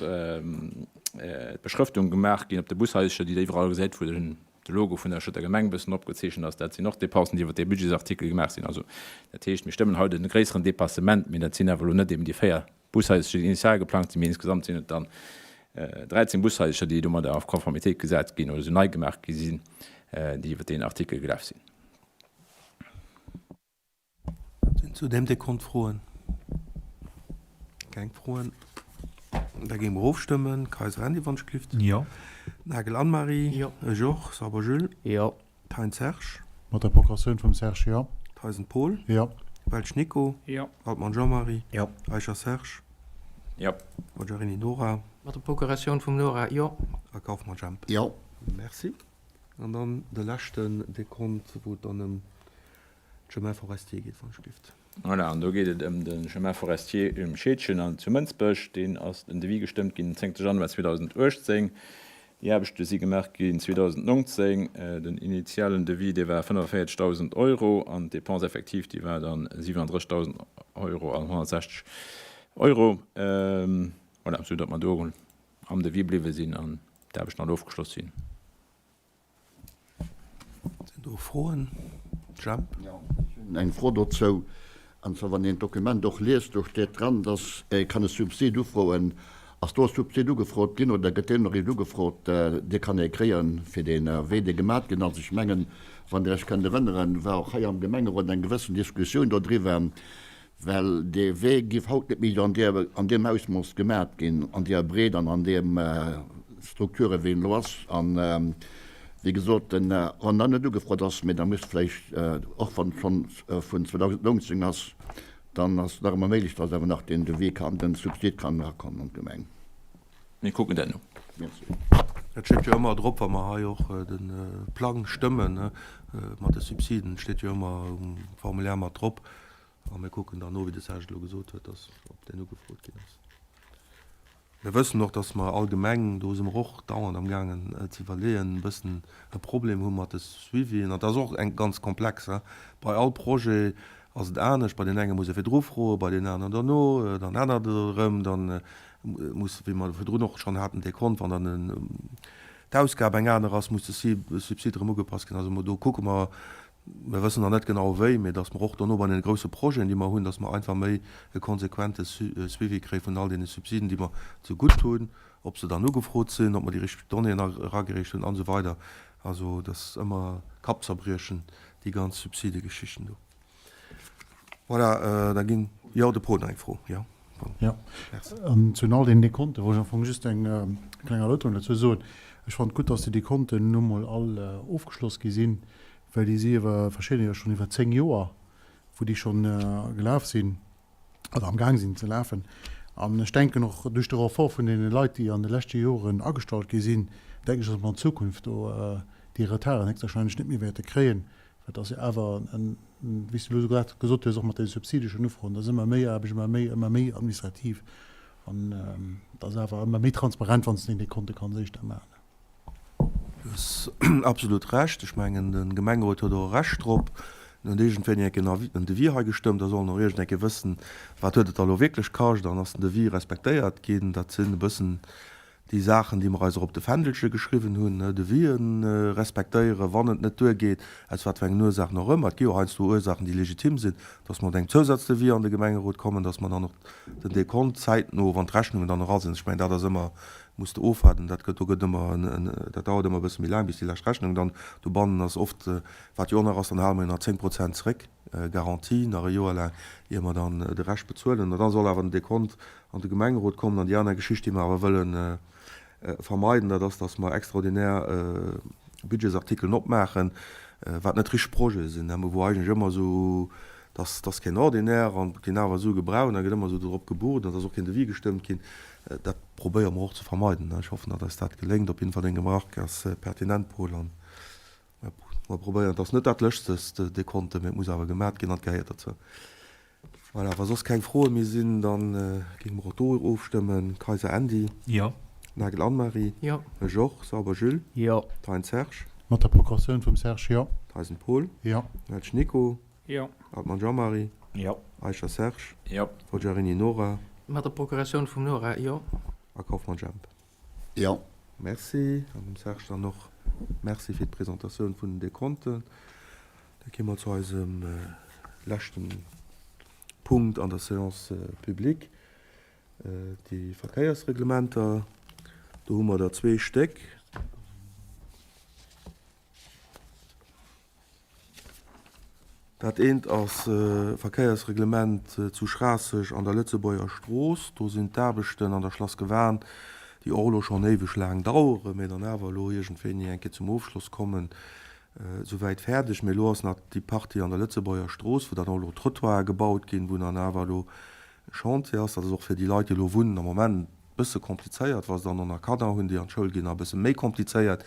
d'Beschrëftung gemaach ginn op de Bushaisercher, déi Der iwwerall gesäit, wou de Logo vun der Schëtter Gemeng e bëssen opgezeechent ass. Dat sinn och Dépensen, déi iwwer dee Budgetsartikel gemaach sinn. Also dat heescht, mir stëmmen haut e gréisseren Dépassement, mee dat sinn awer elo net eben déi 4 Bushaisercher, déi initial geplangt sinn, mee insgesamt sinn et dann 13 Bushaisercher, déi domadder a Konformitéit gesat ginn oder esou nei gemaach gi sinn, déi iwwer deen Artikel gelaf sinn. Sinn zu deem Dekont Froen? Keng Froen. Da géinge mer ofstëmmen. Kayser Andy, wann ech gelift. Jo. Nagel Anne-Marie. Jo. Georges, Sauber Jules. Jo. Thein Serge. Mat der Procuratioun vum Serge, jo. Theisen Paul. Jo. Welsch Nico. Jo. Altmann Jean-Marie. Jo. Eicher Serge. Jo. Forgiarini Nora. Mat der Procuratioun vum Nora, jo. A Kauffmann Jemp. Jo. Merci. An dann de leschten Dekont, wou et dann ëm d'Chemin forestier geet, wann ech gift. Voilà, an do geet et ëm de Chemin forestier um Scheedgen an zu Mënsbech. Deen ass den Devis gestëmmt ginn den 10 Januar 2018. Déi Aarbechte si gemaach ginn 2019. Den initialen Devis, dee war 45.000 Euro an d'Dépense effective, déi war dann 37.000 Euro an 160 Euro. Voilà, esou datt mer do am Devis bliwwe sinn an d'Aarbechten all ofgeschloss sinn. Sinn do Froen? Jemp? Jo, ech hunn eng Fro dozou. An zwar, wann een d'Dokument och liest, do steet dran, dass ee kann e Subsid ufroen. Ass do e Subsid ugefrot ginn oder gëtt deen eréischt ugefrot? Dee kann ee kréien, fir dee Wee, dee gemat ginn ass. Ech mengen, wann Der Iech kënnt erënneren, war och hei am Gemengerot eng gewëssen Diskussioun dodriwwer, well dee Wee giff haut net méi an deer, an deem Ausmooss gemat ginn, an deer Breet an an deem Strukture wéi en elo ass. An, wéi gesot, den, wann en net ugefrot ass, mee da muss vläicht, och wann et schonn vun 2019 ass, Dann ass et nach ëmmer méiglech, dass awer nach den Devis kann, den Subsid kann erakommen an d'Gemeng. Mir kucken dat no. Merci. Et steet jo ëmmer drop, wa mer hei och de Plang stëmmen mat de Subsiden, et steet jo ëmmer um Formulaire mat drop. A mir kucken dann no, wéi de Serge elo gesot huet, dass, ob deen ugefrot ginn ass. Mir wëssen och, dass mer allgemeng, do si mer och dauernd amgaangen ze iwwerleeën, e bëssen e Problem hu mat de Suivien. An dat ass och eng ganz komplex. Bei all Projet ass et anescht. Bei deenen enge muss ee virdru froen, bei deenen aneren derno, dann ännert et erëm, dann muss, wéi mer virdrun och schonn haten, Dekont, wann dann d'Ausgab eng aner ass, muss de Subsid erëm ugepasst ginn. Also do kucke mer, Mir wëssen nach net genau wéi, mee datt mer och dono bei deene grousse Projeten, déi mer hunn, datt mer einfach méi e konsequente Suivi kréie vun all deene Subsiden, déi mer zegutt hunn, ob se dann ugefrot sinn, ob mer déi richteg Donnéeën eragereecht hunn an esou weider. Also dat ass ëmmer Kappzerbriechen, déi ganz Subsidegeschichten do. Voilà, da ginn, jo, de Paul nach eng Fro, jo. Jo, an zu all deenen Dekonten wollt ech am Fong just eng kleng Erläuterung dozou soen. Ech fannen et gutt, dass déi Dekonten elo mol all ofgeschloss gi sinn, well déi si iwwer verschidden, jo schonn iwwer 10 Joer, wou déi schonn gelaf sinn oder am Gaang sinn ze lafen. An ech denken och duerch de Renfort vun deene Leit, déi an de leschte Joren agestallt gi sinn, denken ech, dass mer an Zukunft do déi Retarden héchstwahrscheinlech net méi wäerte kréien, well et ass jo awer en, wéi s de elo grad gesot hues, och mat deene subsideschen Ufroen, dat ass ëmmer méi Aarbecht, ëmmer méi, ëmmer méi administrativ an et ass awer ëmmer méi transparent, wann s de deen Dekonte kanns éischter maachen. Du hues absolut Recht. Ech mengen, de Gemengerot huet och e Recht drop. En huet iergendwéini eng Kéier en Devis hei gestëmmt. Da soll en och iergend eng Kéier wëssen, wat huet et da elo wierklech kascht an ass den Devis respektéiert ginn. Dat sinn e bëssen déi Saachen, déi mer eis och op de Fändelche geschriwwen hunn, Devisen respektéieren, wann et net duergeet, aus wat fir engen Ursaachen och ëmmer. Et gi jo heiansdo Ursaachen, déi legitim sinn, dass mer mat engem Zousazdevis an de Gemengerot kommen, dass mer dann och den Dekont zäitno, wann d'Rechnungen dann era sinn, ech mengen, dat ass ëmmer muss de ofwaarden, dat gëtt, do gëtt ëmmer en, dat dauert ëmmer e bësse méi laang, bis déi lescht Rechnung dann dobannen ass. Oft, wat jo och nach ass, dann hale mer jo nach 10 Prozent zréck, Garantie, nach e Joer laang, ier mer dann de Rescht bezuelen. An da soll awer den Dekont an de Gemengerot kommen. An déi aner Geschicht, déi mer awer wëlle vermeiden, dat ass, datt mer extraordinär Budgetsartikelen opmaachen, wat net richteg Projete sinn, wou eigentlech ëmmer esou, dass ass keen Ordinaire an et ginn awer Sue gebraucht an da gëtt ëmmer esou dorop gebucht an et ass och keen Devis gestëmmt ginn. Dat probéiere mer och ze vermeiden. Ech hoffen, datt eis dat geléngt. Op jidden Fall, deng Remarque ass pertinent, Paul, an mer probéieren. Et ass net dat Lëschtegst, Dekonte, mee et muss awer gemat ginn an et gehéiert derzou. Voilà, wa soss keng Froe méi sinn, da géinge mer och do ofstëmmen. Kayser Andy. Jo. Nagel Anne-Marie. Jo. Georges Sauber Jules. Jo. Thein Serge. Mat der Procuratioun vum Serge, jo. Theisen Paul. Jo. Welsch Nico. Jo. Altmann Jean-Marie. Jo. Eicher Serge. Jo. Forgiarini Nora. Mat der Procuratioun vum Nora, jo. A Kauffmann Jemp. Jo. Merci. An dem Serge dann och Merci fir d'Presentatioun vun den Dekonten. Da gi mer zu eisem leschten Punkt an der Séance publique, déi Verkéiersreglementer. Do hu mer der zwee Stéck. Dat eent ass Verkéiersreglement zu Schraasseg an der Lëtzebuerger Strooss. Do sinn d'Aarbechten an der Schlass Gewan, déi och elo schonn éiweg laang daueren, mee dann awer elo iergendwéini eng Kéier zum Ofschloss kommen, souwäit fäerdeg. Mee elo ass nach déi Partie an der Lëtzebuerger Strooss, wou dann och elo Trottoire gebaut ginn, wou dann awer elo Chantier ass. Dat ass och fir déi Leit, déi elo wunnen am Moment e bësse komplizéiert, wa se dann och nach Kanner hunn, déi an d'Schoul ginn, nach e bësse méi komplizéiert.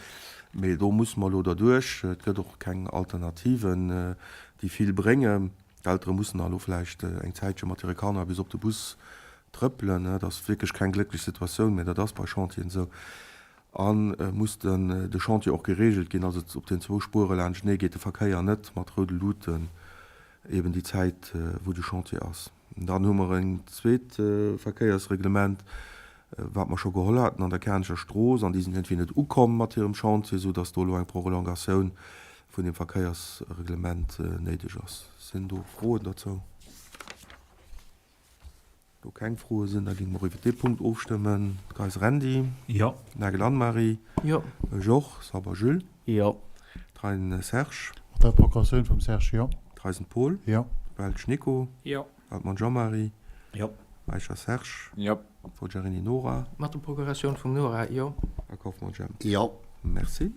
Mee do musse mer elo derduerch. Et gëtt och keng Alternativen, déi vill bréngen. D'Eltere mussen da elo vläicht eng Zäitche mat hire Kanner bis op de Bus trëppelen. Dat ass wierklech keng glécklech Situatioun, mee dat ass bei Chantieren esou. A muss de Chantier och gereegelt ginn, dass et op den zwou Spuere laanschtenee geet, de Verkéier net mat roude Luuten, eben déi Zäit, wou de Chantier ass. Dann hu mer en zweet Verkéiersreglement, wat mer scho geholl haten an der Kernecher Strooss, an déi sinn iergendwéi net ukomm mat hirem Chantier, esou dass do elo eng Prolongatioun vun deem Verkéiersreglement néideg ass. Sinn do Froen dozou? Do keng Froe sinn, da géinge mer och iwwert dee Punkt ofstëmmen. Geiser Andy. Jo. Nagel Anne-Marie. Jo. Georges Sauber Jules. Jo. Thein Serge. Mat der Procuratioun vum Serge, jo. Theisen Paul. Jo. Welsch Nico. Jo. Altmann Jean-Marie. Jo. Eicher Serge. Jo. Forgiarini Nora. Mat der Procuratioun vum Nora, jo. A Kauffmann Jemp. Jo. Merci.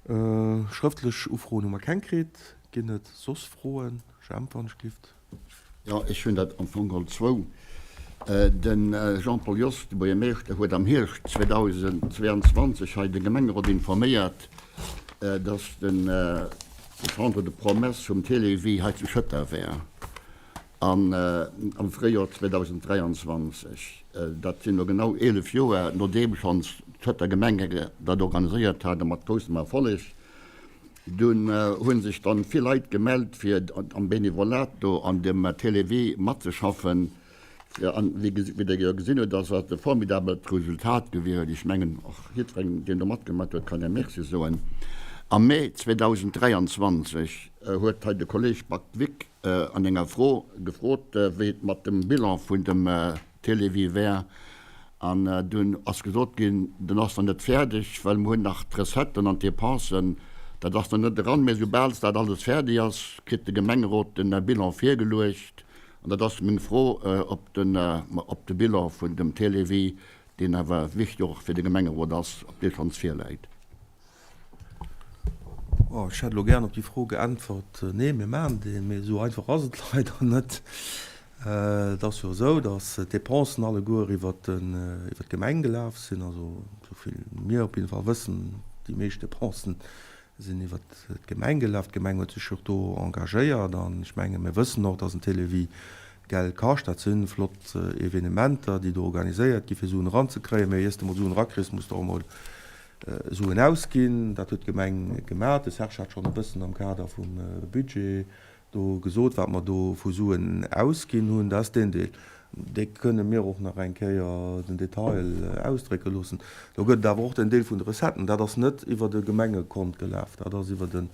Schrëftlech Ufroen hu mer keng kritt. Ginn et soss Froen? Jemp, wann ech gift. Jo, ech hunn dat am Fong geholl zwou. De Jean-Paul Jost, de Buergermeeschter, huet am Hierscht 2022 hei de Gemengerot informéiert, dass de Centre de promesses vum Télévie hei zu Schëtter wär an am Fréijoer 2023, dat sinn elo genau 11 Joer, nodeem schonns d'Schëtter Gemeng dat organiséiert hat a mat groussem Erfolleg, Dunn hu sech dann vill Leit gemellt fir am Benevolat do an dem Télévie matzeschaffen. An wéi der jo gesinn hutt, ass dat e formidabelt Resultat gewiescht. Ech mengen och jiddwerengem deen do matgemat huet kann e Merci soen. Am Mee 2023 huet hei de Kolleg Back-Vic an enger Fro gefrot, wéi et mat dem Bilan vun dem Télévie wär. An dunn ass gesot ginn, den ass nach net fäerdeg, well mer hunn nach d'Recetten an d'Depensen, dat ass nach net eran. Mä soubal dat alles fäerdeg ass, kritt de Gemengerot den Bilan virgeluecht. An dat ass meng Fro, ob den, ob de Bilan vun dem Télévie, deen awer wichteg och fir de Gemengerot ass, ob dee schonns virläit. Oh, ech hätt elo gären op déi Fro geäntwert, Nee, mir maachen deen. Mee esou einfach ass et leider net. Et ass jo esou, datt d'Depensen alleguer iwwer d'Gemeng gelaf sinn. Also, esou vill mir op jidde Fall wëssen, déi meescht Depensen sinn iwwer d'Gemeng gelaf. D'Gemeng huet sech jo och do engagéiert. An ech menge mir wëssen och, datt en Télévie Geld kascht. Dat si flott Evenementer, déi do organiséiert gi fir Suen eranzekréien. Mee iers de mol Suen erakriss, muss de och emol Suen ausginn. Dat huet d'Gemeng gemaach. De Serge hat schonn e bëssen am Kader vum Budget do gesot, wat mer do vu Suen ausginn hunn. Dat ass deen Deel. Dee kënne mir och nach eng Kéier den Detail ausdrécke loossen. Do gëtt et awer och den Deel vun de Recetten. Dat ass net iwwer de Gemengekont gelaf. Dat ass iwwer de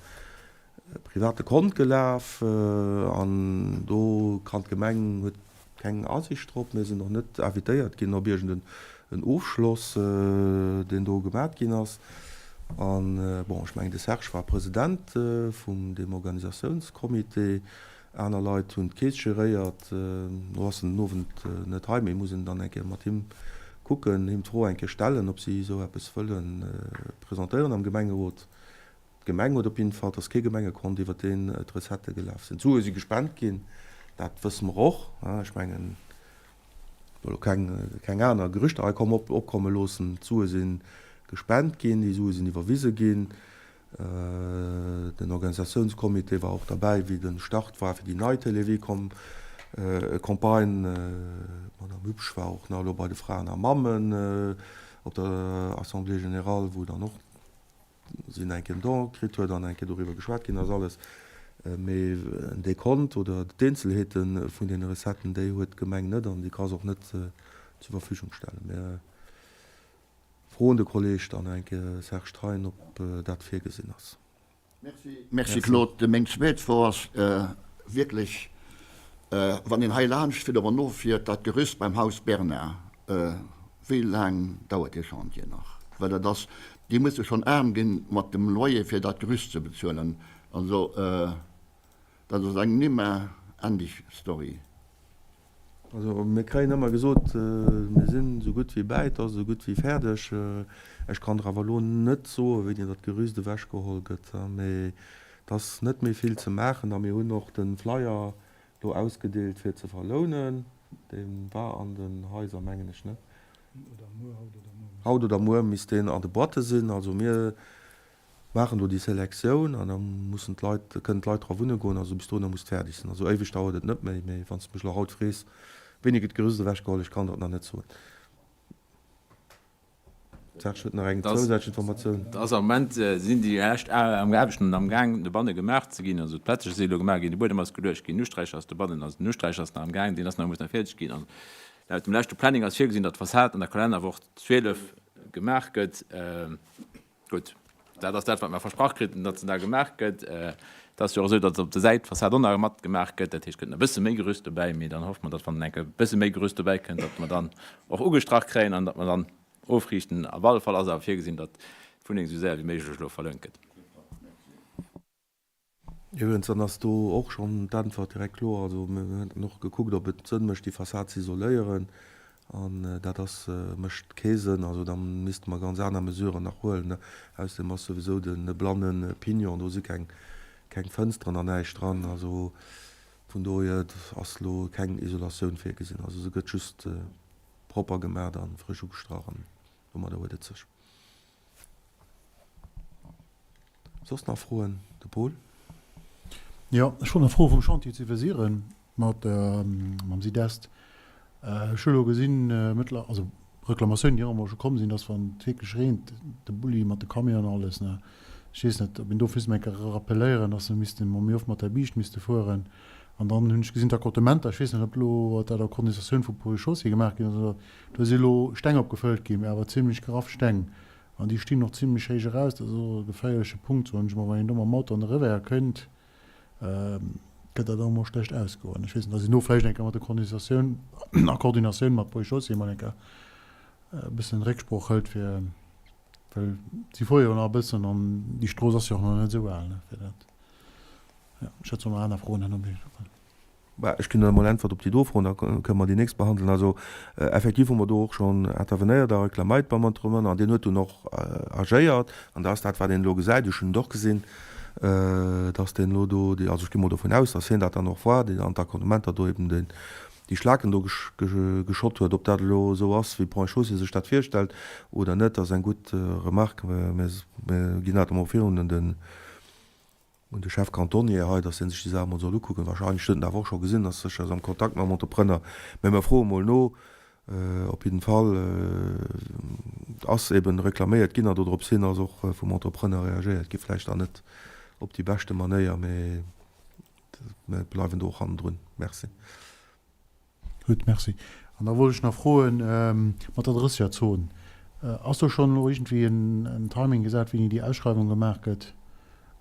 private Kont gelaf an do kann d'Gemeng huet keng Asiicht drop. Mir sinn och net invitéiert ginn op iergend en Ofschloss, deen do gemat ginn ass. An, bon, ech mengen de Serge war President vum deem Organisatiounscomité, aner Leit hunn d'Keess geréiert. Elo ass en den Owend net hei, mee muss een dann eng Kéier mat him kucken, him d'Fro eng Kéier stellen, ob si esou eppes wëlle presentéieren am Gemengerot. D'Gemeng huet op jidden Fall, et ass kee Gemengekont iwwer deen d'Recettë gelaf sinn. D'Sue si gespent ginn, dat wësse mer och. Ech mengen, ech wëll elo keng, keng aner Gerüchter hei komm op, opkomme loossen. D'Sue si gespent ginn, déi Sue sinn iwwerwise ginn. Den Organisatiounscomité war och derbäi, wéi de Start war fir déi nei Télévie-Com, Campagne. D'Madame Hübsch war och nach elo bei de Fraen a Mammen op der Assemblée générale, wou dann och sinn eng Kéier en Don kritt huet an eng Kéier doriwwer geschwat ginn ass alles. Mee en Dekont oder d'Eenzelheete vun deene Recetten, déi huet d'Gemeng net an déi ka se och net zur Verfügung stellen. Mir froen de Kolleeg dann eng Kéier Serge Thein, ob dat virgesinn ass. Merci Claude. Meng zweet Fro ass wierklech, wann een hei laanscht fiert oder nofiert, dat Gerüst beim Haus Bernard, wéi laang dauert dee Chantier nach? Well dat ass, déi musse schonn aarm ginn mat dem Loyer fir dat Gerüst ze bezuelen. Also dat ass eng nimmer endeg Story. Also mir kréien ëmmer gesot, mir sinn esou gutt wéi bäi, et ass esou gutt wéi fäerdeg. Ech kann der awer elo net soen, wéini dat Gerüst ewechgeholl gëtt, mee et ass net méi vill ze maachen a mir hunn och de Flyer do ausgedeelt fir ze verlounen. Dee war an den Haiser, mengen ech, ne? Haut oder muer misst deen an de Boîte sinn. Also mir Maachen do déi Selektioun an da mussen d'Leit, kënnen d'Leit dra wunne goen. Also bis dohinner muss et fäerdeg sinn. Also éiweg dauert et net méi. Mee wann s de mech elo haut frees, wéini gëtt d'Gerüst ewechgeholl, ech kann der et nach net soen. D'Serge huet nach eng zousätzlech Informatioun. Et ass am Moment sinn déi lescht Aarbechten amgaang dobanne gemaach ze ginn. Also d'Plätteche si elo gemaach ginn, de Buedem ass geluecht ginn, den Usträich ass dobannen, also den Usträich ass nach amgaang, deen ass nach, muss nach fäerdeg ginn. An laut dem leschte Planning ass virgesinn, datt d'Fassad an der Kalennerwoch 12 gemaach gëtt. Gutt. Dat ass dat, wat mer versprach kriten, datt en da gemaach gëtt. Et ass jo och esou, datt op der Säit d'Fassad och nach matgemaach gëtt. Dat heescht, et gëtt nach e bësse méi Gerüst dobäi. Mee dann hoffe mer, datt wann enk e bësse méi Gerüst dobäi kënnt, datt mer dann och ugestrach kréien an datt mer dann ofriichten. Op alle Fall ass awer virgesinn, datt d'Wunneng esou séier wéi méiglech elo verlount gëtt. Iwwregens, dann ass do och schonn d'Äntwert direkt kloer. Also mir hunn dann och gekuckt, ob et Sënn mécht, déi Fassad ze isoléieren. An dat ass, mécht kee Sënn. Also da misste mer ganz aner Mesuren nach huelen. Ausserdeem ass souwisou de blanne Pignon, do si keng, keng Fënsteren an näischt dran. Also vun dohier ass elo keng Isolatioun virgesinn. Also se gëtt just propper gemaach a frësch ugestrach an domadder huet et sech. Soss nach Froen? De Paul. Jo, ech wollt nach froe vum Chantier zu Iwwersiren mat mam Sidest. Ech hu elo gesinn, mëttler, also Reklamatiounen, déi och emol scho komm sinn, dass wann et wierklech reent, de Bulli mat de Camionen an alles, ne, ech weess net, ob een do misst eng Kéier rappeléieren, dass se misste méi oft mat der Biischt misste fueren. An dann hunn ech gesinn, d'Accordementer, ech weess net, ob elo dat a Koordinatioun vu Ponts et Chaussées gemaach ginn ass oder, do si elo Steng opgefëllt ginn, mä awer zimlech graff Steng. An déi stinn och zimlech héich eraus. Dat ass och e geféierleche Punkt, soen ech mol. Wann een do mam Auto an de Revers kënnt, gëtt dat och emol schlecht ausgoen. Ech weess net, dass een do vläicht eng Kéier mat der Koordinatioun, a Koordinatioun mat Ponts et Chaussées emol eng Kéier e bëssen Récksprooch hëlt, fir, well si fuere jo nach e bëssen an déi Strooss ass jo och nach net esou al, ne, fir dat, jo. Ech hätt zwar nach aner Froen herno, mee. Bah, ech ginn dann emol Äntwert op déi do Fro, an da kënne mer déi nächst behandeln. Also effektiv hu mer do och schonn intervenéiert a reklaméiert beim Entrepreneur an deen huet dunn och agéiert. An da ass dat, wat een elo gesäit, ech hunn et och gesinn, dass deen elo do déi, also ech gi mol dovun aus, dass hien dat dann och war, deen an d'Accordementer do eben déi Schlaken do geschott huet. Ob dat elo esou ass, wéi Ponts et Chaussées sech dat virstellt oder net, ass eng gutt Remarque. Mir ginn dat emol virun un den Un de Chef Cantonnier hei, dass dee sech déi Saach emol soll ukucken. Wahrscheinlech huet en dat awer och scho gesinn, ass sécher am Kontakt mam Entrepreneur. Mä mer froe mol no. Op jidden Fall ass eben reklaméiert ginn a dodrops hin ass och vum Entrepreneur reagéiert gi. Vläicht dann net op déi beschte Manéier, mä mer bleiwen do och hannendrun. Merci. Gutt, merci. An da wollt ech nach froen, mat der Drëssegerzon, ass do schonn elo iergendwéi en Timing gesat, wéini déi Ausschreiwung gemaach gëtt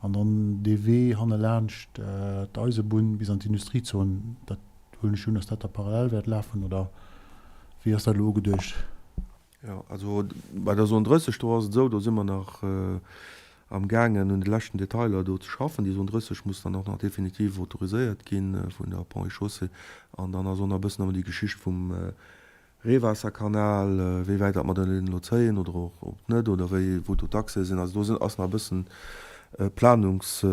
an dann dee Wee hanne laanscht d'Eisebunn bis an d'Industriezon, dat huelen ech un, dass dat da parallel wäert lafen, oder wéi ass dat elo ugeduecht? Jo, also bei der Zone 30, do ass et esou, do si mer nach am gaangen un de leschten Detailer do ze schaffen. Déi Zone 30 muss dann och nach definitiv autoriséiert gi vun der Ponts et Chaussées. An dann ass och nach e bëssen ëmmer déi Geschicht vum Reewaasserkanal, wéi wäit datt mer den elo zéien oder och och net oder wéi, wou do d'Accèse sinn. Also do sinn, ass nach e bëssen Planungs,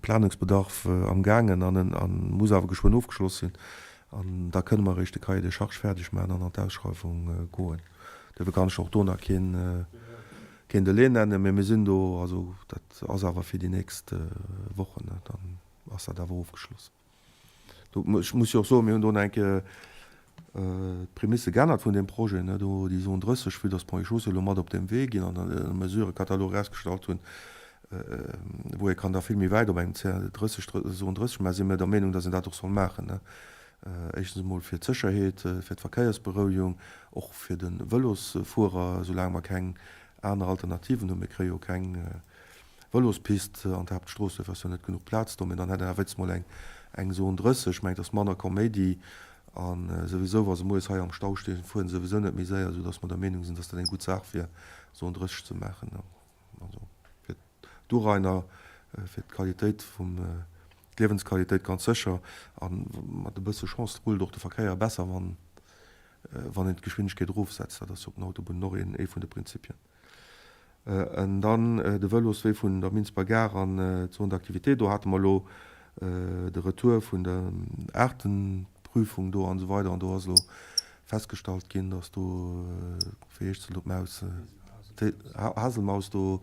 Planungsbedarf am gaangen an a muss awer geschwënn ofgeschloss sinn. An da kënne mer eréischt de Cahier des charges fäerdeg maachen an an d'Ausschreiwung goen. Duerfir kann ech och do nach keen, keen Delai nennen, mä mir sinn do, also dat ass awer fir déi nächst Wochen, dann ass dat awer ofgeschloss. Do, ech muss jo och soen, mir hunn do nach eng Kéier d'Prämisse geännert vun deem Projet, ne, do déi Zone 30, vue dass d'Ponts et Chaussées elo mat op deem Wee ginn an e Mesurekatalog erausgestallt hunn, wou ee kann da vill méi wäit op engem 30, Zone 30, mä si mir der Meenung, dass een dat och soll maachen, éischtens emol fir d'Sécherheet, fir d'Verkéiersberouegung, och fir de Vëlosfuerer, soulaang mer keng aner Alternativen hunn. Mir kréie jo keng Vëlospist an d'Haaptstrooss, dofir ass jo net genuch Plaz do, mä dann hätt een awer wéinstens mol eng eng Zone 30. Ech mengen, et ass manner Kaméidi a souwisou, wa se moies hei am Stau stinn, fueren se souwisou net méi séier, soudass mer der Meenung sinn, dass dat eng gutt Saach wier, Zone 30 ze maachen. Also fir d'Urainer, fir d'Qualitéit vum, d'Liewensqualitéit ganz sécher. A mat e bësse Chance rullt och de Verkéier besser, wann, wann een d'Geschwindegkeet erofsetzt. Dat ass op den Autobunnen och een, ee vun de Prinzipien. An dann de Vëloswee vun der Minsber Gare an d'Zone d'activité. Do hate mer elo de Retour vun der Aartenprüfung do an esou weider. An do ass elo festgestallt ginn, dass do, wéi heescht se elo, d'Maus, d'Haselmaus do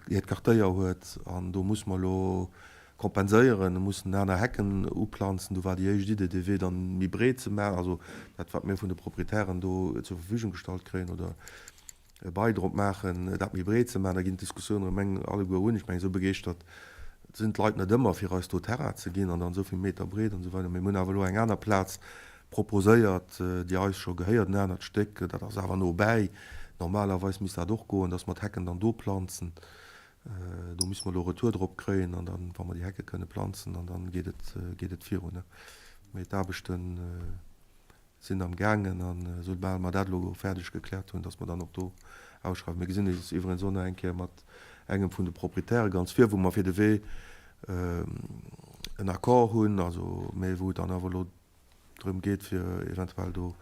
hiert Quartéier huet an do muss mer elo kompenséieren, do mussen aner Hecken uplanzen. Do war déi éischt Idee, dee Wee dann méi breet ze maachen, also dat wat mir vun de Proprietären do zur Verfügung gestallt kréien oder e Bail drop maachen, dat méi breet ze maachen. Da ginn d'Diskussiounen erëm eng alleguer un. Ech mengen, esou begeeschtert sinn d'Leit net ëmmer, fir eis do Terrain ze ginn an dann esou vill Meter breet an esou weider. Mee mir hunn awer elo eng aner Plaz proposéiert, déi eis scho gehéiert, en anert Stéck, dat ass awer no bäi. Normalerweis misst dat och goen, dass mer d'Hecken dann do planzen. Do misste mer elo Retour drop kréien an dann, wa mer déi Hecke kënne planzen, an dann geet et, geet et virun. Mee d'Aarbechte sinn am gaangen an esoubal mer dat elo fäerdeg gekläert hunn, dass mer dann och do ausschreiwen. Mir gesinn eis iwwregens och nach eng Kéier mat engem vun de Proprietäre ganz vir, wou mer fir de Wee en Accord hunn, also, mee wou et dann awer elo drëm geet fir eventuell do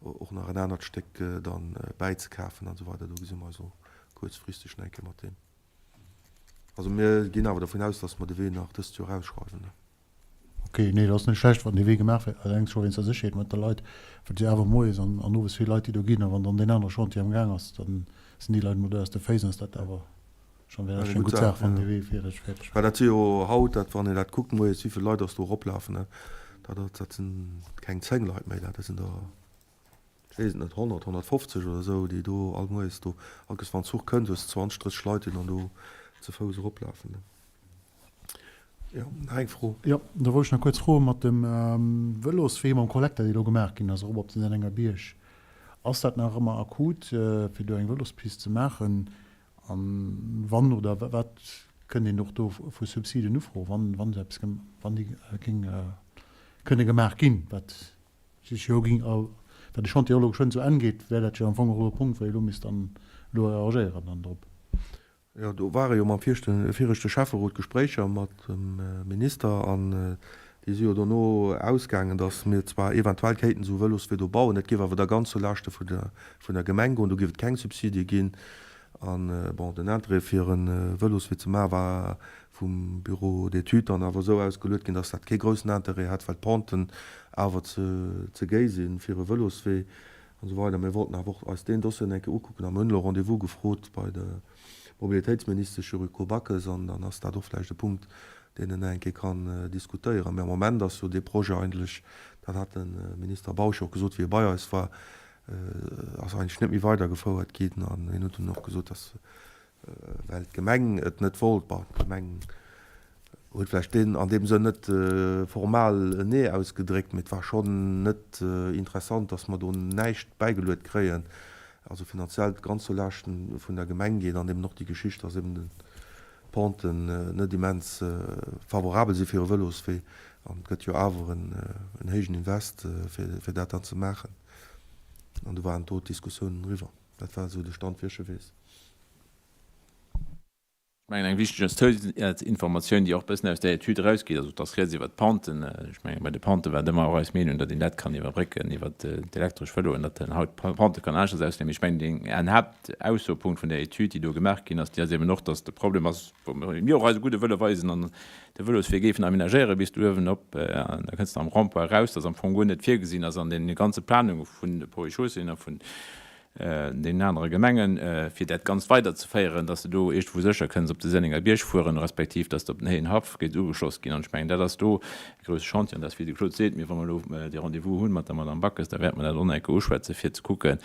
och nach en anert Stéck dann bäizekafen an esou weider. Do gesi mer eis och kuerzfristeg nach eng Kéier mat deem. Also mir ginn awer dervun aus, dass mer de Wee nach dëst Joer ausschreiwen. Ok, nee, dat ass net schlecht, wann dee Wee gemaach wär, alleng scho wéinst der Sécherheet mat de Leit, well et si awer moies an owes vill Leit, déi do ginn, a wann dann deen anere Chantier am Gaang ass, da sinn déi Leit emol do aus de Féiss an ass dat awer Schon wär eng gutt Saach, wann dee Wee fäerdeg wär. Well dat si jo haut, dat wann een dat kuckt moies, wéi vill Leit ass do eroplafen, ne, dat ass, dat sinn keng 10 Leit méi, dat sinn der, ech weess et net, 100, 150 oder esou, déi do all moies do, all Kéiers wann Zuch kënnt, hues de 20, 30 Leit, déi dann do ze Fouss eroplafen, ne. Jo, nach eng Fro? Jo, da wollt ech nach kuerz froen, mat dem Vëloswee, mam Kollekter, dee lo gemaach ginn ass, erop op den Sennenger Bierg, ass dat nach ëmmer akut, fir do eng Vëlospist ze maachen? A wann oder wat kënnt een och do vu Subsiden ufroen, wann, wann esou eppes, wann déi géing kënne gemaach ginn, wat sech jo géing, well de Chantier och elo geschwënn zu Enn geet, wär dat jo am Fong och elo e Punkt, wou ee elo misst dann elo reagéieren dann drop. Jo, do ware jo mam viregte Schäfferot Gespréicher mat dem Minister an déi si jo dono ausgaangen, datt mir zwar eventuell kéinten esou e Vëloswee do bauen, dat géif awer da ganz zu Laaschte vun der Gemeng goen, do géif et keng Subsidie ginn. An, bon, den Interêt fir e Vëloswee ze maachen, war vum Bureau d'études dann awer esou ausgeluet ginn, datt dat kee groussen Interêt hätt, well d'Penten awer ze géi sinn fir e Vëloswee an esou weider. Mir wollten awer och eis deen Dossier eng Kéier ukucken a mir hunn elo Rendez-vous gefrot bei der Mobilitéitsministesch Yuriko Backes an dann ass dat och vläicht e Punkt, deen en nach eng Kéier kann diskutéieren. Mä am Moment ass jo dee Projet eigentlech, dat hat de Minister Bausch och gesot, wéi e bei eis war, ass eigentlech net méi weidergefouert ginn. An hien huet dunn och gesot, dass, well d'Gemeng et net wollt, bon, d'Gemeng huet vläicht deen an deem Sënn net formal en Nee ausgedréckt, mee et war schonn net interessant, dass mer do näischt bäigeluet kréien, also finanziell ganz zu Laaschten vun der Gemeng geet an eben och déi Geschicht, dass eben d'Penten net immens favorabel si fir e Vëloswee an et gëtt jo awer en héijen Invest fir dat dann ze maachen an do waren do d'Diskussiounen eriwwer. Dat war esou de Stand wéi ech e weess. Ech mengen, eng wichteg Zousazinformatioun, déi och e bëssen aus där Etüd erausgeet, also et ass rieds iwwert d'Penten. Ech mengen, bei de Pente war et ëmmer och eis Meenung, datt een dat kann iwwerbrécken iwwert d'elektresch Vëloen, datt een haut d'Pente kann aneschters ausléinen. Mee ech mengen, deen en Haaptaussopunkt vun där Etüd, déi do gemaach ginn ass, déi ass eben och, datt de Problem ass, wou mir och eise gudde Wëlle weisen an de Vëloswee géifen aménagéiere bis do uewen op, an da kënns de am Rond-point eraus, datt am Fong guer net virgesinn ass an deene ganze Planunge vun de Ponts et Chaussées a vun deenen anere Gemengen, fir dat Ganzt weiderzeféieren, dass de do iergendwou sécher kënns op de Sennenger Bierg fueren, respektiv dass de op den Héijen Haff géifs ugeschloss ginn. An ech mengen, dat ass do e grousse Chantier. An dat ass, wéi de Claude seet, mir, wa mer elo dee Rendez-vous hu mat der Madame Backes, da wäerte mer dat och nach eng Kéier uschwätzen, fir ze kucken,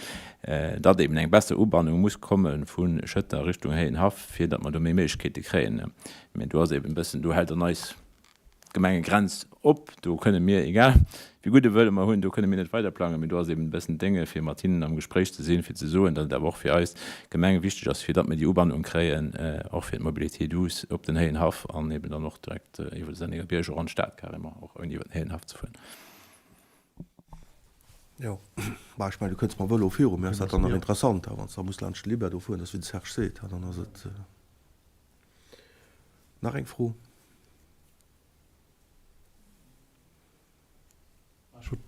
datt eben eng besser Ubannung muss komme vu Schëtter Richtung Héijen Haff, fir datt mer do méi Méiglechkeete kréien. Mä do ass eben e bëssen, do hält dann eis D'Gemengegrenz op. Do kënne mir, egal wéi gudde Wëlle mer hunn, do kënne mir net weiderplangen. Mee do ass eben e bëssen d'Dénge fir mat hinnen am Gespréich ze sinn, fir ze soen, datt et awer och fir eis Gemeng wichteg ass, fir datt mir déi Ubannung kréien, och fir d'Mobilité douce op den Héienhaff an eben dann och direkt iwwer de Senneger Bierg och an d'Stad carrément, och ouni iwwer den Héienhaff ze fueren. Jo, bah ech mengen, du kënns mam Vëlo viru, mee ass dat dann nach interessant, wann s de da muss laanscht de Libert do fueren, dat ass wéi de Serge seet, dann ass et. Nach eng Fro?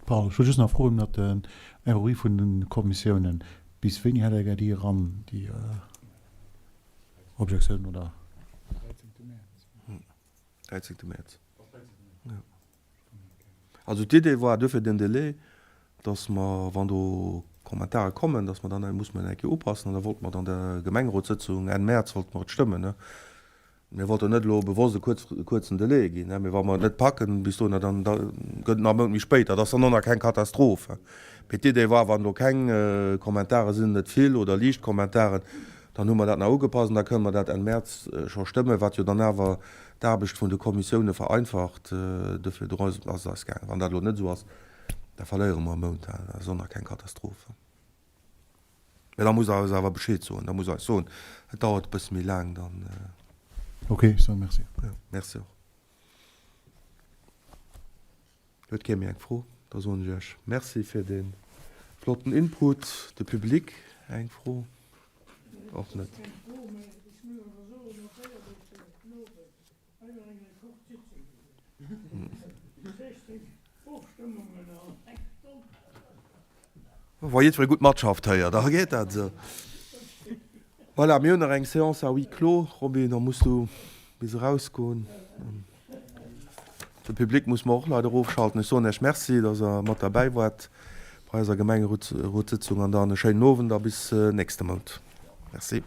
Pardon, ech wollt just nach froen iwwer den ROI vun de Kommissiounen. Bis wéini hätt Der gär déi eran, déi Objectiounen, oder? 13. Mäerz. Also d'Idee war duerfir den Délai, dass mer, wann do Kommentare kommen, dass mer dann, muss mer eng Kéier upassen an da wollte mer et an der Gemengerotssëtzung Enn Mäerz wollte mer et stëmmen. Mir wollten net elo bewosst e kuerzen Delai ginn, mee wa mer et net packen bis dohinner, dann gëtt et nach e Mount méi spéit. Dat ass dann och nach keng Katastroph. Mee d'Idee war, wann do keng Kommentare sinn, net vill oder liicht Kommentaren, dann hu mer dat nach ugepasst an da kënne mer dat Enn Mäerz scho stëmmen, wat jo dann awer d'Aarbecht vun de Kommissioune vereinfacht. Dofir do ass et eis gaangen. Wann dat elo net esou ass, da verléiere mer e Mount. Dat ass och nach keng Katastroph. Mä da musst Der eis awer Bescheed soen. Da musst Der eis soen, et dauert e bësse méi laang, dann. Ok, ech soe Merci. Jo, Merci och. Huet kee méi eng Fro? Da soen ech Iech Merci fir dee flotten Input. De Public eng Fro? Och net. Wa jiddweree gutt matschafft héier, da geet dat esou. Voilà, mir hunn nach eng Séance à huis clos. Robby, da muss du bis erausgoen. De Public muss mer och leider ofschalten. Ech soen Iech Merci, dass Der mat derbäi waart bei eiser Gemengerotssëtzung an dann e schéinen Owend a bis nächste Mount. Merci.